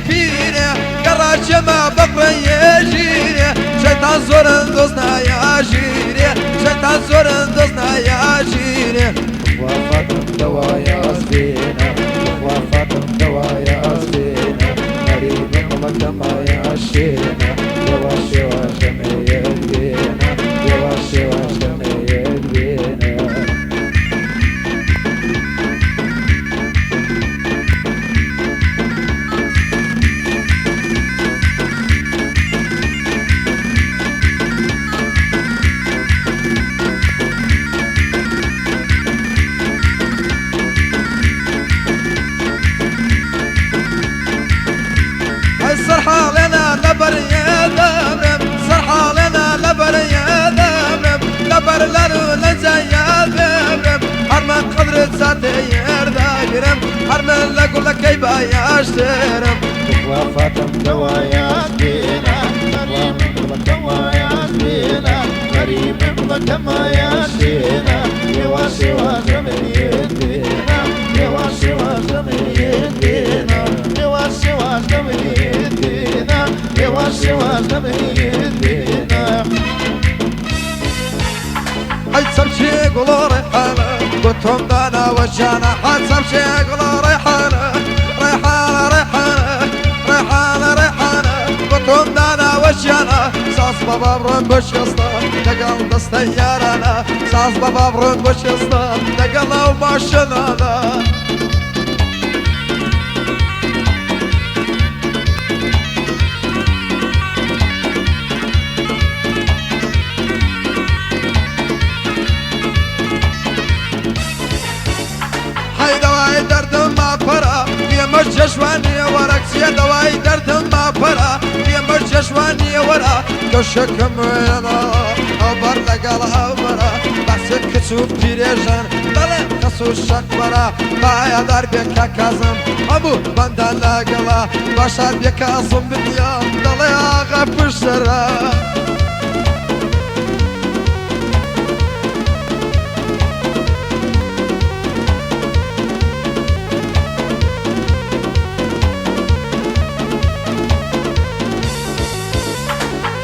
پیرێ، گەڕاچێمە بەفرەیێ ژیرێ، شەیتان زۆرن دۆست نایە ژیرێ، شەیتان زۆرن دۆست نایە ژیرێ. تخوا فاتم دەوایە ئەزبێنە، تخوا فاتم دەوایە ئەزبێنە، غەریبم دڵەکەمایە ئەشێنە، هێواش هێواش دەمەیێت بێنە، هێواش هێواش دەمەیێت بێنە. ئەی سەرحاڵێنە لەبەر یەدەمرم، سەرحاڵێنە لەبەر یەدەمرم، لەبەر لەر و لەنجە یادبمرم، هەر من قەدرت ساتێ یەرداگرم، هەر من لە گوڵەکەی بایاشترم. تخوا فاتم دەوایە ئەزبێنە، تخوا من دڵەکەمایە ئەزبێنە، غەریبم دڵەکەمایە ئەشێنە، هێواش هێواش دەمەیێت بێنە، هێواش هێواش دەمەیێت بێنە، هێواش هێواش دەمەیێت بێنە، هێواش هێواش دەمەیێت بێنە. ئەی چەمچێ گوڵۆ ڕێحانە، گوتم داناوە ژیانە، حەی چەمچێ گوڵۆ ڕێحانە، ڕێحانە ڕێحانە ڕێحانە ڕێحانە، گوتم داناوە ژیانە، ساز بە بابڕۆن بۆ شێستا لەگەڵ دەستەی یارانە، ساز بە بابڕۆن بۆ شێستا لەگەڵ ئەو ماشێنانە. هەی دەوای دەردم ماپەرە، ئێمەش جەژوانیە وەرە، کچێ دەوای دەردم ماپەرە، ئێمەش جەژوانیە وەرە، کەشەکەم وێنە ئەو بەر لەگەڵ ئەو بەرە، بەسە کچ و پیرێژن دەڵێ خەس و شەق بەرە، بایەدار بێ کاکازم هەموو بەندان لەگەڵە، باشار بێ کازم بنیە دەڵێ ئاغا پشتەرە.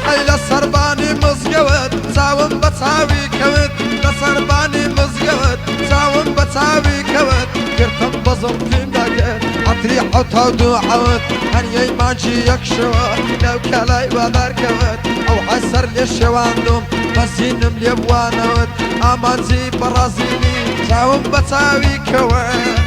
هەی لە سەربانی مزگەوت چاوم بە چاوی کەوت، لە سەربانی مزگەوت چاوم بە چاوی کەوت، گرتم بە زڵفیم داکرد عەتری حەوتا و دوو عەوت، هەنیەی مانگی یەک شەوە لەو کەلای وا دەرکەوت، ئەو حەسەر لێ شێواندم بەزینم لێ بوانەوت، ئامانجی بەڕازیلی چاوم بە چاوی کەوت.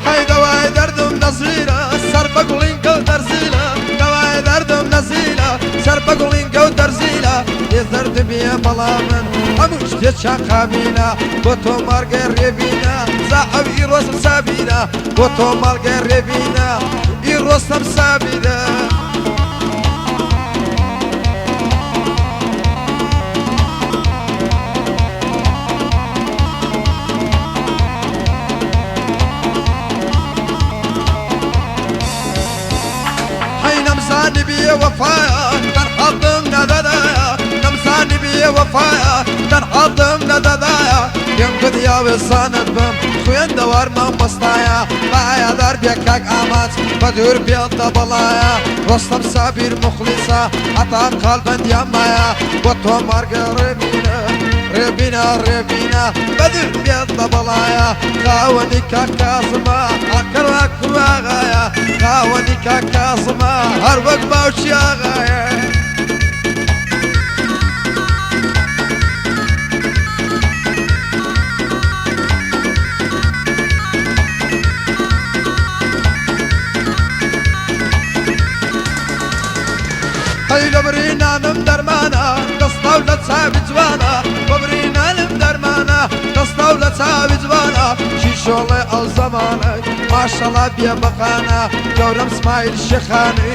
هەی دەوای دەردم نەزیرە، سەر بە گوڵینگە و دەرزیلە، دەوای دەردم نەزیلە، سەر بە گوڵینگە و دەرزیلە، لێ زەردمیە بەڵام من هەموو شتێکیان قابیلە، بۆ تۆ ماڵگەی ڕێبینە، زاحەو ئیڕۆسم سابیرە، بۆ تۆ ماڵگەی ڕێبینە، ئیڕۆسم سابیرە. وەفایە تەنحەڵدم نەدەدایە نەمزانی بێ وەفایە تەنحەڵدم نەدەدایە پێم گوت یاوێسانت بم خوێندەوار مامۆستایە بایەدار بێ کاک ئامانج بە دوور بێتە بەڵایە ڕۆستەم سابیر موخلیسە هەتا قالبەندیان مایە بۆ تۆمارگە ڕێبینە ڕێبینە ڕێبینە بە دوور بێتە بەڵایە خاوەنی کاک کازمە ئاکەڕا کوڕاغایە خاوەنی کاک کازمە هەر وەک باوکی ئاغایە. ئەی لە برینانم دەرمانە دەستاو لە چاوی جوانە بە برینانم دەرمانە دەستاو لە چاوی جوانە شیشۆڵێ ئەو زەمانە ماشەڵا بێ بەقانە گەورەم سمایل شێخانی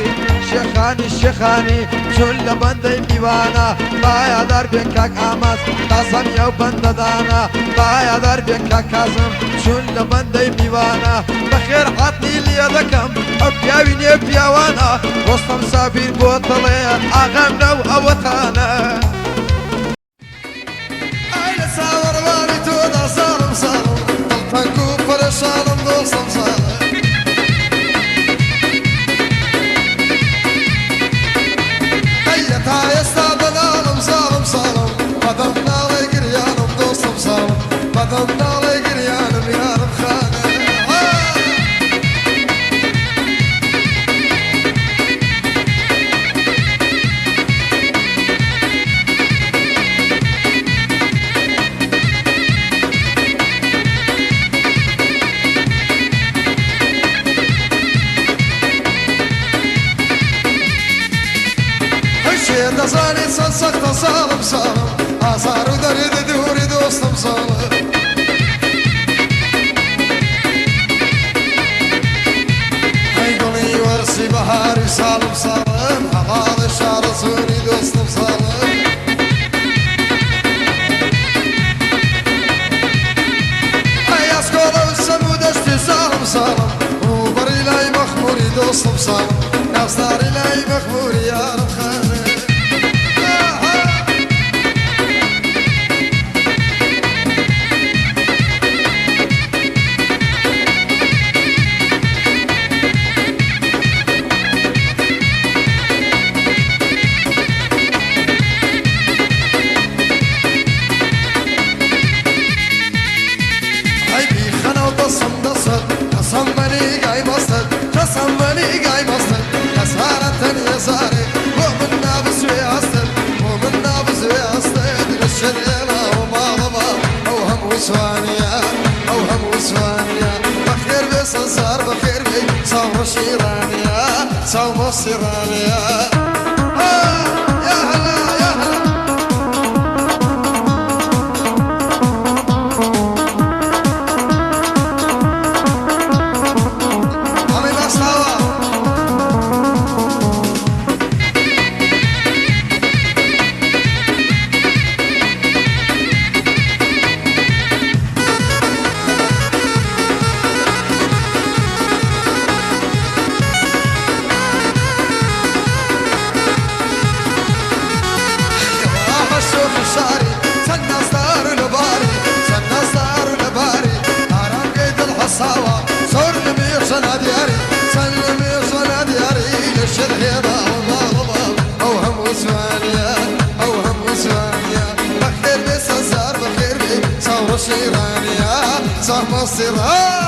شێخانی شێخانی چون لە بەندەی میوانە بایەدار بێ کاک ئاماز تاسەم یەو بەندەدانە بایەدار بێ کاک کازم چون لە بەندەی میوانە بەخێر هاتنی لێ دەکەم ئەو پیاوی نێ پیاوانە ڕۆستەم سابیر بۆ دەڵێ ئاغام لەو ئەوەتانە. ئای لە چاوەڕوانی تۆدا ساڵم ساڵم دڵتەنگ و پەرێشانم دۆستم ساڵم. ئەی تا ئێستا دەناڵم ساڵم ساڵم بەدەم ناڵێ گریانم دۆستم ساڵم بەدەم ناڵێ گریانم یارم خانە. هەشێ دەزانێت چەند سەختە ساڵم ساڵم ئازار و دەرد دووری دۆستم ساڵم. ئەی گوڵی وەرزی بەهاری ساڵم ساڵم هەواڵی شارەزووری دۆستم ساڵم. ئەی ئەسکۆڵە و سەم و دەشتی ساڵم ساڵم ڕووبەڕی لای مەخمووری دۆستم ساڵم نازداری لای مەخمووری یارم خانە. ئەی بیخەنەو دەسم دەسەت قەسەم بە نیگای مەستت قەسەم بە نیگای مەستت خەسارەتەن یەزارێ بۆ من نابزوێ هەستت بۆ من نابزوێ هەستت لەشەر ئێناوە ماڵەوە ئەو هەموو جوانیە ئەو هەموو جوانیە بەخێر بێ سەنسار بەخێر بێ چاو ڕەشیرانیە چاو مەسیرانیە. يا هلا يا هلا. عمي مستوى. الشوخ الشعري سنة صار لباري سنة صار لباري آرام قيد الحصاوة صور لمير دياري سلمي صنع دياري للشرهيرة وما أوهم وسوانيا أوهم وسوانيا بخير بسنسار بخير بي صور شيرانيا صار مصيرها.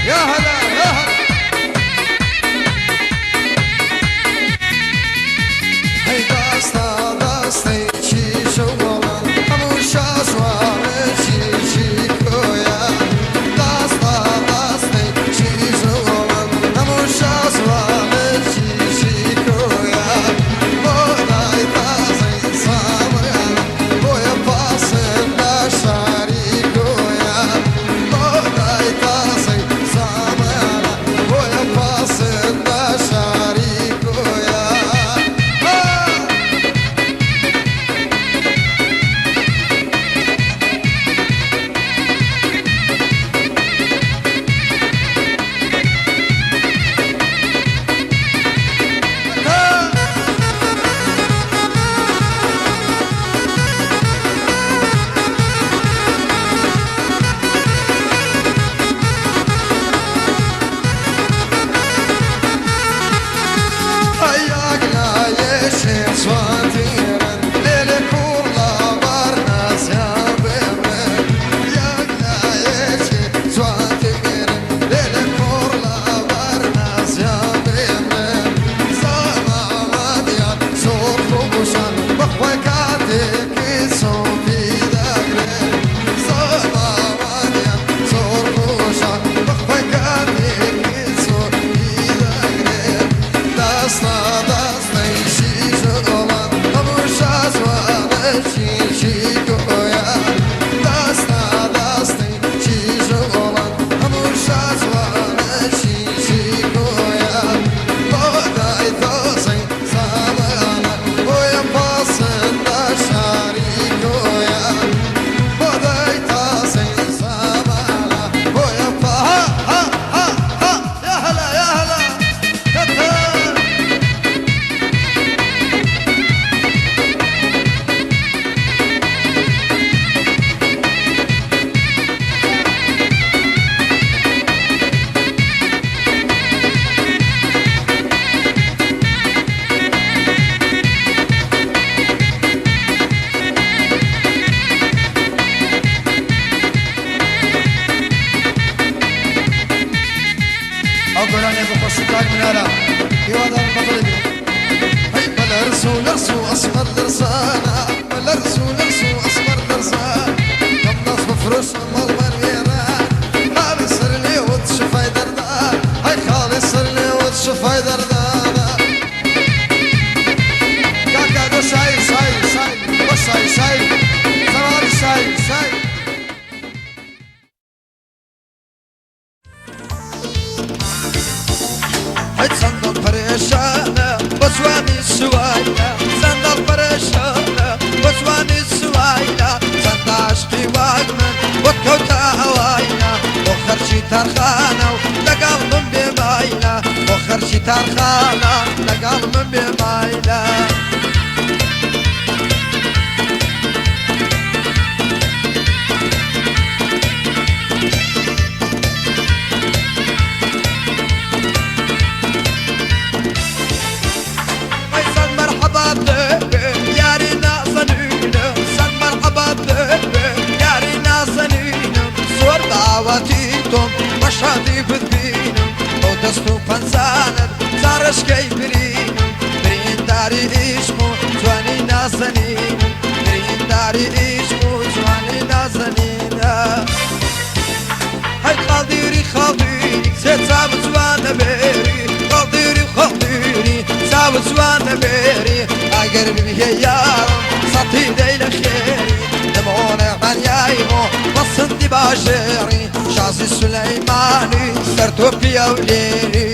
يا هلا يا هلا. هەی داستا داستەی چیشە وڵان هەموو شاسوانە چیشی کۆیە داستا داستەی چیشە وڵان هەموو شاسوانە. ئەو گۆرانیە بۆ خۆشی کاک منارە هیوادارم بەدڵی بێ. هەی بەلەرز و لەرز و ئەسمەر لەرزانە، بەلەرز و لەرز و ئەسمەر لەرزانە، کەم دەست بفرۆشە ماڵمان وێران، خاڵی سەر لێوت شفای دەردان، هەی خاڵی سەر لێوت شفای دەردانە. کاکا دۆ شایر شایر شایر بۆ شایر شایر سەواڵی شایر شایر. هەی چەند دڵ پەرێشانە بە جوانی سوایلە، چەند دڵ پەرێشانە بە جوانی سوایلە، چەند عاشقی وەک من بۆت کەوتە هەوایلە، بۆ خەرجی تەرخانە و لەگەڵ من بێ مایلە، بۆ خەرجی تەرخانە لەگەڵ من بێ مایلە. ئەی سەد مەرحەبا بێ یاری نازەنینم، سەد مەرحەبا بێ یاری نازەنینم، زۆر باوەتی تۆم بە شادی بتبینم، بەو دەست و پەنجانت چارەشکەی برینم، برینداری عیشق و جوانی نازەنینم، برینداری عیشق و جوانی نازەنینە. هەی خاڵدیری خاڵدیری سێ چاو جوانە بێری، خاڵدیری خاڵدیری چاو جوانە بێری، ئەگەر ببیە یارم سەتی دەی لە خێری، دەمۆنە ڕانیایمۆ بەسندی باژێڕی، شازی سولەیمانی سەر تۆپی ئەولێری.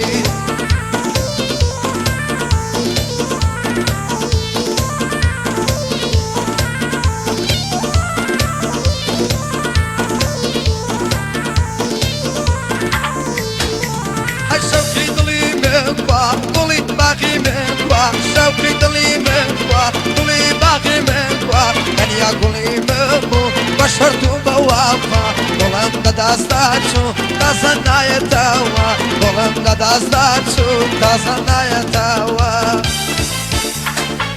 هەر شەوقی دڵی من کوا گوڵی باغی من کوا، شەوقی دڵی من کوا گوڵی باغی من کوا، تەنیا گوڵی من بوو بە شەرت و بە وەفا، گوڵم لە دەستدا چوو تازە نایەتەوە، گوڵم لە دەستدا چوو تازە نایەتەوە.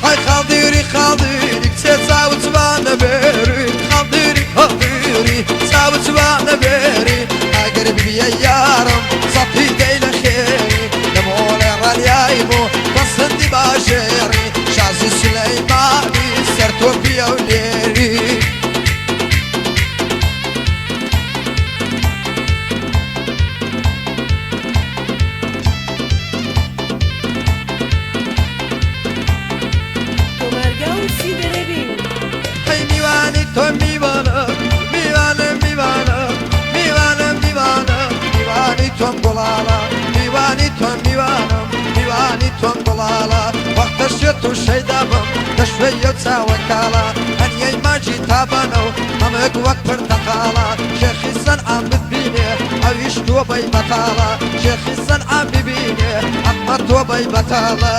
هەی خاڵدیری خاڵدیری کچێ چاوت جوانە بێری، خاڵدیری خاڵدیری چاوت جوانە بێری، ئەگەر ببیە یارم سەتی دەی لە خێری، دەمۆڵێ ڕانیایم و بەسندی باژێڕی، شازی سولەیمانی سەر تۆپی ئەولێری. تۆمارگە و سیدەرێ بین. هەی میوانی تۆ میوانە میوانە میوانە میوانە میوانە، میوانی تۆم گوڵاڵە، میوانی تۆم میوانم، میوانی تۆم گوڵاڵە، وەختە شێت و شەیدا بم دەشوێیە و چاوە کاڵە، هەنیەی ماجی تابانە و هەمێک وەک پرتەقاڵە، شێخی سەنعان بتبینێ ئەویش تۆبەی بەتاڵە، شێخی سەنعان ببینێ ئەحمەد تۆبەی بەتاڵە.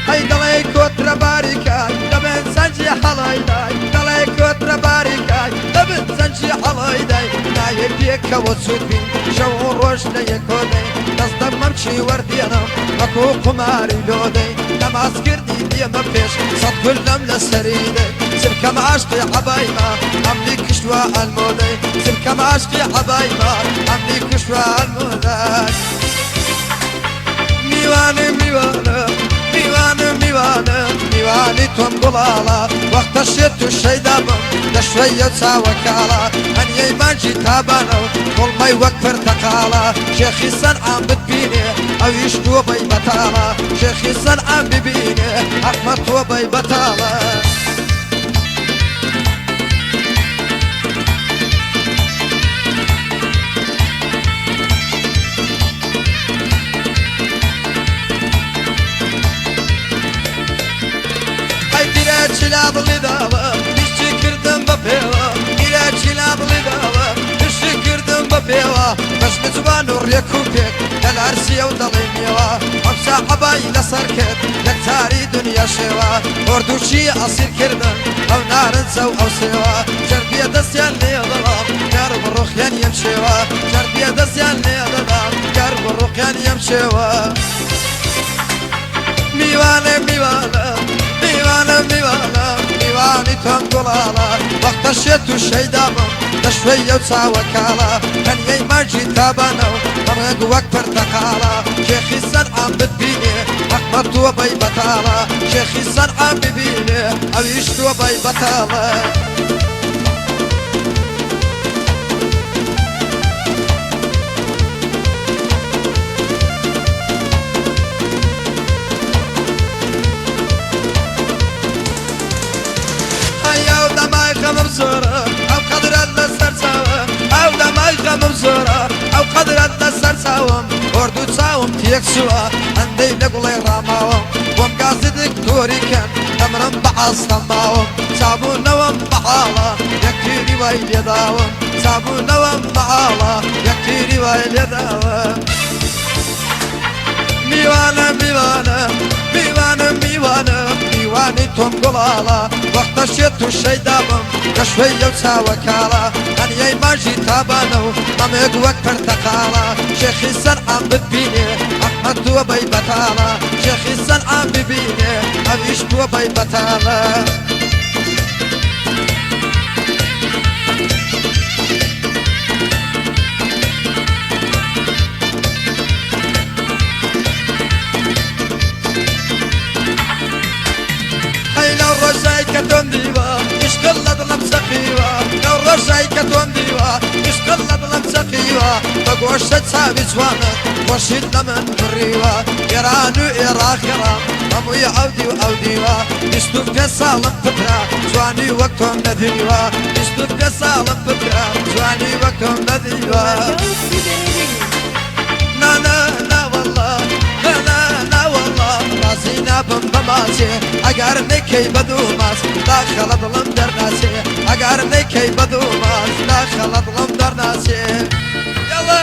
هەی دەڵێ کۆترە باریکای دەبن زەنجی حەڵای دای، دەڵێ کۆترە باریکای دەبن زەنجی حەڵای دای، نایە پێکەوە سوود بین شەو و ڕۆژ لە یەکۆدەی، دەست دەمەمچی وەردێنم وەکو قوماری لۆدەی، نەماز کردی دێمە پێش سەد گوللەم لەسەری دەی، چلکەم عاشقی عەبایمە ئەمنی کوشتوە ئەلمۆدەی، چلکەم عاشقی عەبایمە ئەمنی کوشتوە ئەلمۆدەی. میوانە میوانە میوانە میوانە، میوانی تۆم گوڵاڵە، وەختە شێت و شەیدا بم دەشوێیە چاوە کاڵە، هەنیەی مانگی تابانە و گوڵمەی وەک پرتەقاڵە، شێخی سەنعان بتبینێ ئەویش تۆبەی بەتاڵە، شێخی سەنعان ببینێ ئەحمەد تۆبەی بەتاڵە. ئەی دیرە چلا دڵی داوە پشتی کردم بە پێوە، دیرە چلا دڵی داوە پشتی کردم بە پێوە، بەژن جوان و ڕێک و پێک دەلارسیە و دەڵێ میوە، ئەمسا عەبای لەسەر کرد یەکجاری دنیا شێوە، ئۆردوچی ئەسیر کردن ئەو نارنجە و ئەو سێوە، جەربیە دەستیان لێ بەڵام. گەر بڕوخێن یەم شێوە جەردیە دەستیان لێ دەدام گەر بڕوخێن یەم شێوە میوانە میوانە میوانە میوانە میوانی تۆم گوڵاڵە وەختە شێت و شەیدابم دەشوەی ئەو چاوە کاڵە تەنیەی مانگی تابانە و بەڕێگ وەک پرتەقاڵە شێخی سەنعان بتبینێ حەقمە تۆ بەی بەتاڵە شێخی سەنعان ببینێ ئەویش تۆ بەی بەتاڵە. ئەی ئەو دەمای خەمم زۆرە ئەو قەدرەت لەسەر چاوە ئەو دەمای خەمم زۆرە ئەو قەدرەت لەسەر چاوم هۆرد و چاوم تێک چووە هەندەی لە گوڵێ ڕاماوم بۆم گازی دکتۆری کەن ئەمرم بە ئاستەم ماوم چابوونەوەم بەحاڵە یەک تیری وای لێداوم چابوونەوەم بەحاڵە یەک تیری وای لێداوە میوانە میوانە میوانە میوانە میوانی تۆم گوڵاڵە وەختە شێت و شەیدابم دەشوەی ئەو چاوە کاڵە هەنیەی ماژی تابانە و مەمێک وەک پرتەقاڵە شێخی سەنعان بتبینێ ئەحمەد تۆ بەی بەتاڵە شێخی سەنعان ببینێ ئەویش تۆ بەی بەتاڵە. ئەی لەو ڕۆژای کە تۆم دیوە عشقت لە دڵم چەقیوە لەو ڕۆژای کە تۆم دیوە عشقت لە دڵم چەقیوە بە گۆشە چاوی جوانت خۆشیت لە من بڕیوە ئێران و ئێراقی ڕام هەمووی ئەودی و ئەودیوە 25 ساڵم پترە جوانی وەک تۆم نەدیوە 25 ساڵم پترە جوانی وەک تۆم نەدیوە. تۆمارگە و سیدەرێ بینی. نا نا نا وەڵا نا نا نا وەڵا ڕازی نابم بە ماچێ ئەگەر نەیکەی بە دوو ماچ داخەڵە دڵم دەرناچێ ئەگەر نەیکەی بە دوو ماچ داخەڵە دڵم دەرناچێ یاڵا.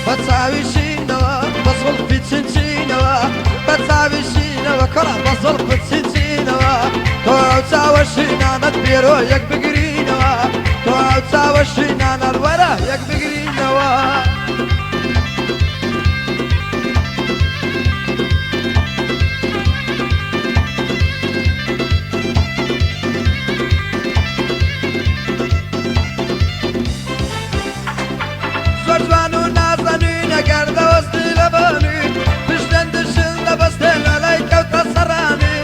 بە چاوی شینەوە بە زوڵفی چنچینەوە بە چاوی شینەوە کوڕە بە زوڵفت چنچینەوە تۆ ئەو چاوە شینانەت بێرۆ یەک بگرینەوە تۆ ئەو چاوە شینانەت وەرە یەک بگرینەوە. زۆر جوان و نازەنین ئەگەر دەوەستی لەبانی پشتێن دشن دەبەستێ لەلای کەوتە سەرانی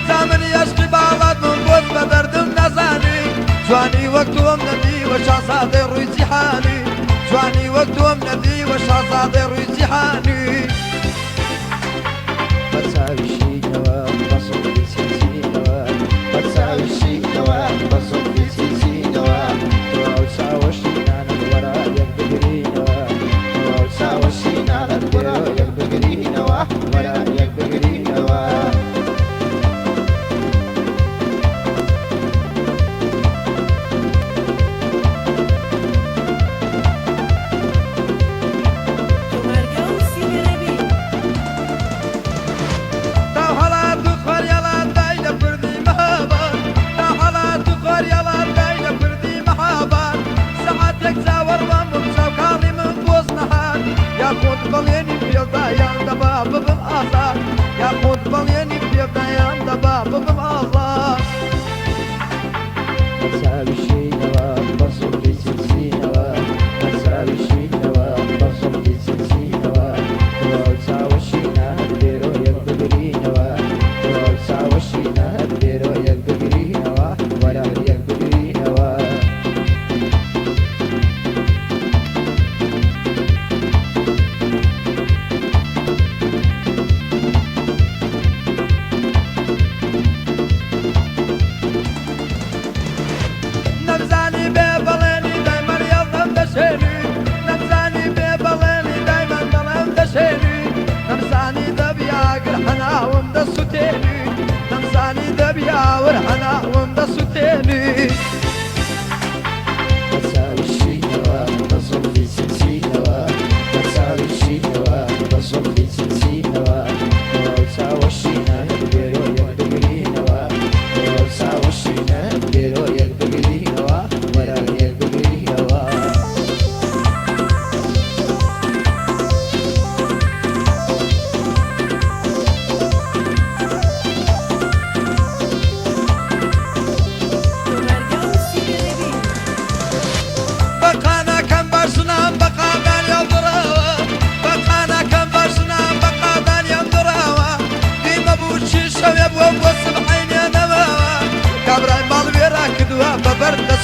جا من یەشقی باڵات بووم بۆت بە دەردم نەزانی جوانی وەک تۆم نەدیوە شازادەی ڕووی جیهانی جوانی وەک تۆم نەدیوە شازادەی ڕووی جیهانی. بە چاوی شینەوە بە زوڵفی چینچینەوە بە چاوی شینەوە بە زوڵفی چینچینەوە تۆ ئەو چاوە شینانەت وەرە یەک بگرینەوە تۆ ئەو چاوە شینانەت وەرە یەک بگرینەوە وەرە یەک بگرینەوە. تۆمارگە و سیدەرێ بینی. تا هەڵات و خۆریەڵات دای لە کوردی مەهاباد تا هەڵات و خۆریەڵات دای لە کوردی مەهاباد سەعاتێک چاوەڕوان بووم چاوکاڵی من بۆز نەهات یاخود بەڵێنی پێدا یان دەبا ببم ئازاد یاخود بەڵێنی پێدا یان دەبا ببم ئازاد. بە چاوی شینەوە بە زوڵفی چنچینەوە بە چاوی شینەوە بە زوڵفی چنچینەوە تۆ ئەو چاوە شینانەت بێرۆ یەک بگرینەوە تۆ ئەو چاوە شینانەت بێرۆ یەک بگرینەوە وەرە یەک بگرینەوە. نەمزانی بێ بەڵێنی دایمەن یەڵدەم دەشێنی نەمزانی بێ بەڵێنی دایمەن دەڵێم دەشێنی نەمزانی دەبی ئاگر هەناوم دەسوتێنی نەمزانی دەبی ئاور هەناوم دەسوتێنی. بە چاوی شینەوە بە زوڵفی چنچینەوە بە چاوی شینەوە بە زوڵفی چنچینەوە تۆ ئەو چاوە شینانەت بێرۆ یەک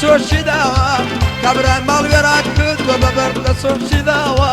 چۆشی داوە، کابرای ماڵ وێران کردووە بە بەرد لە چۆشی داوە.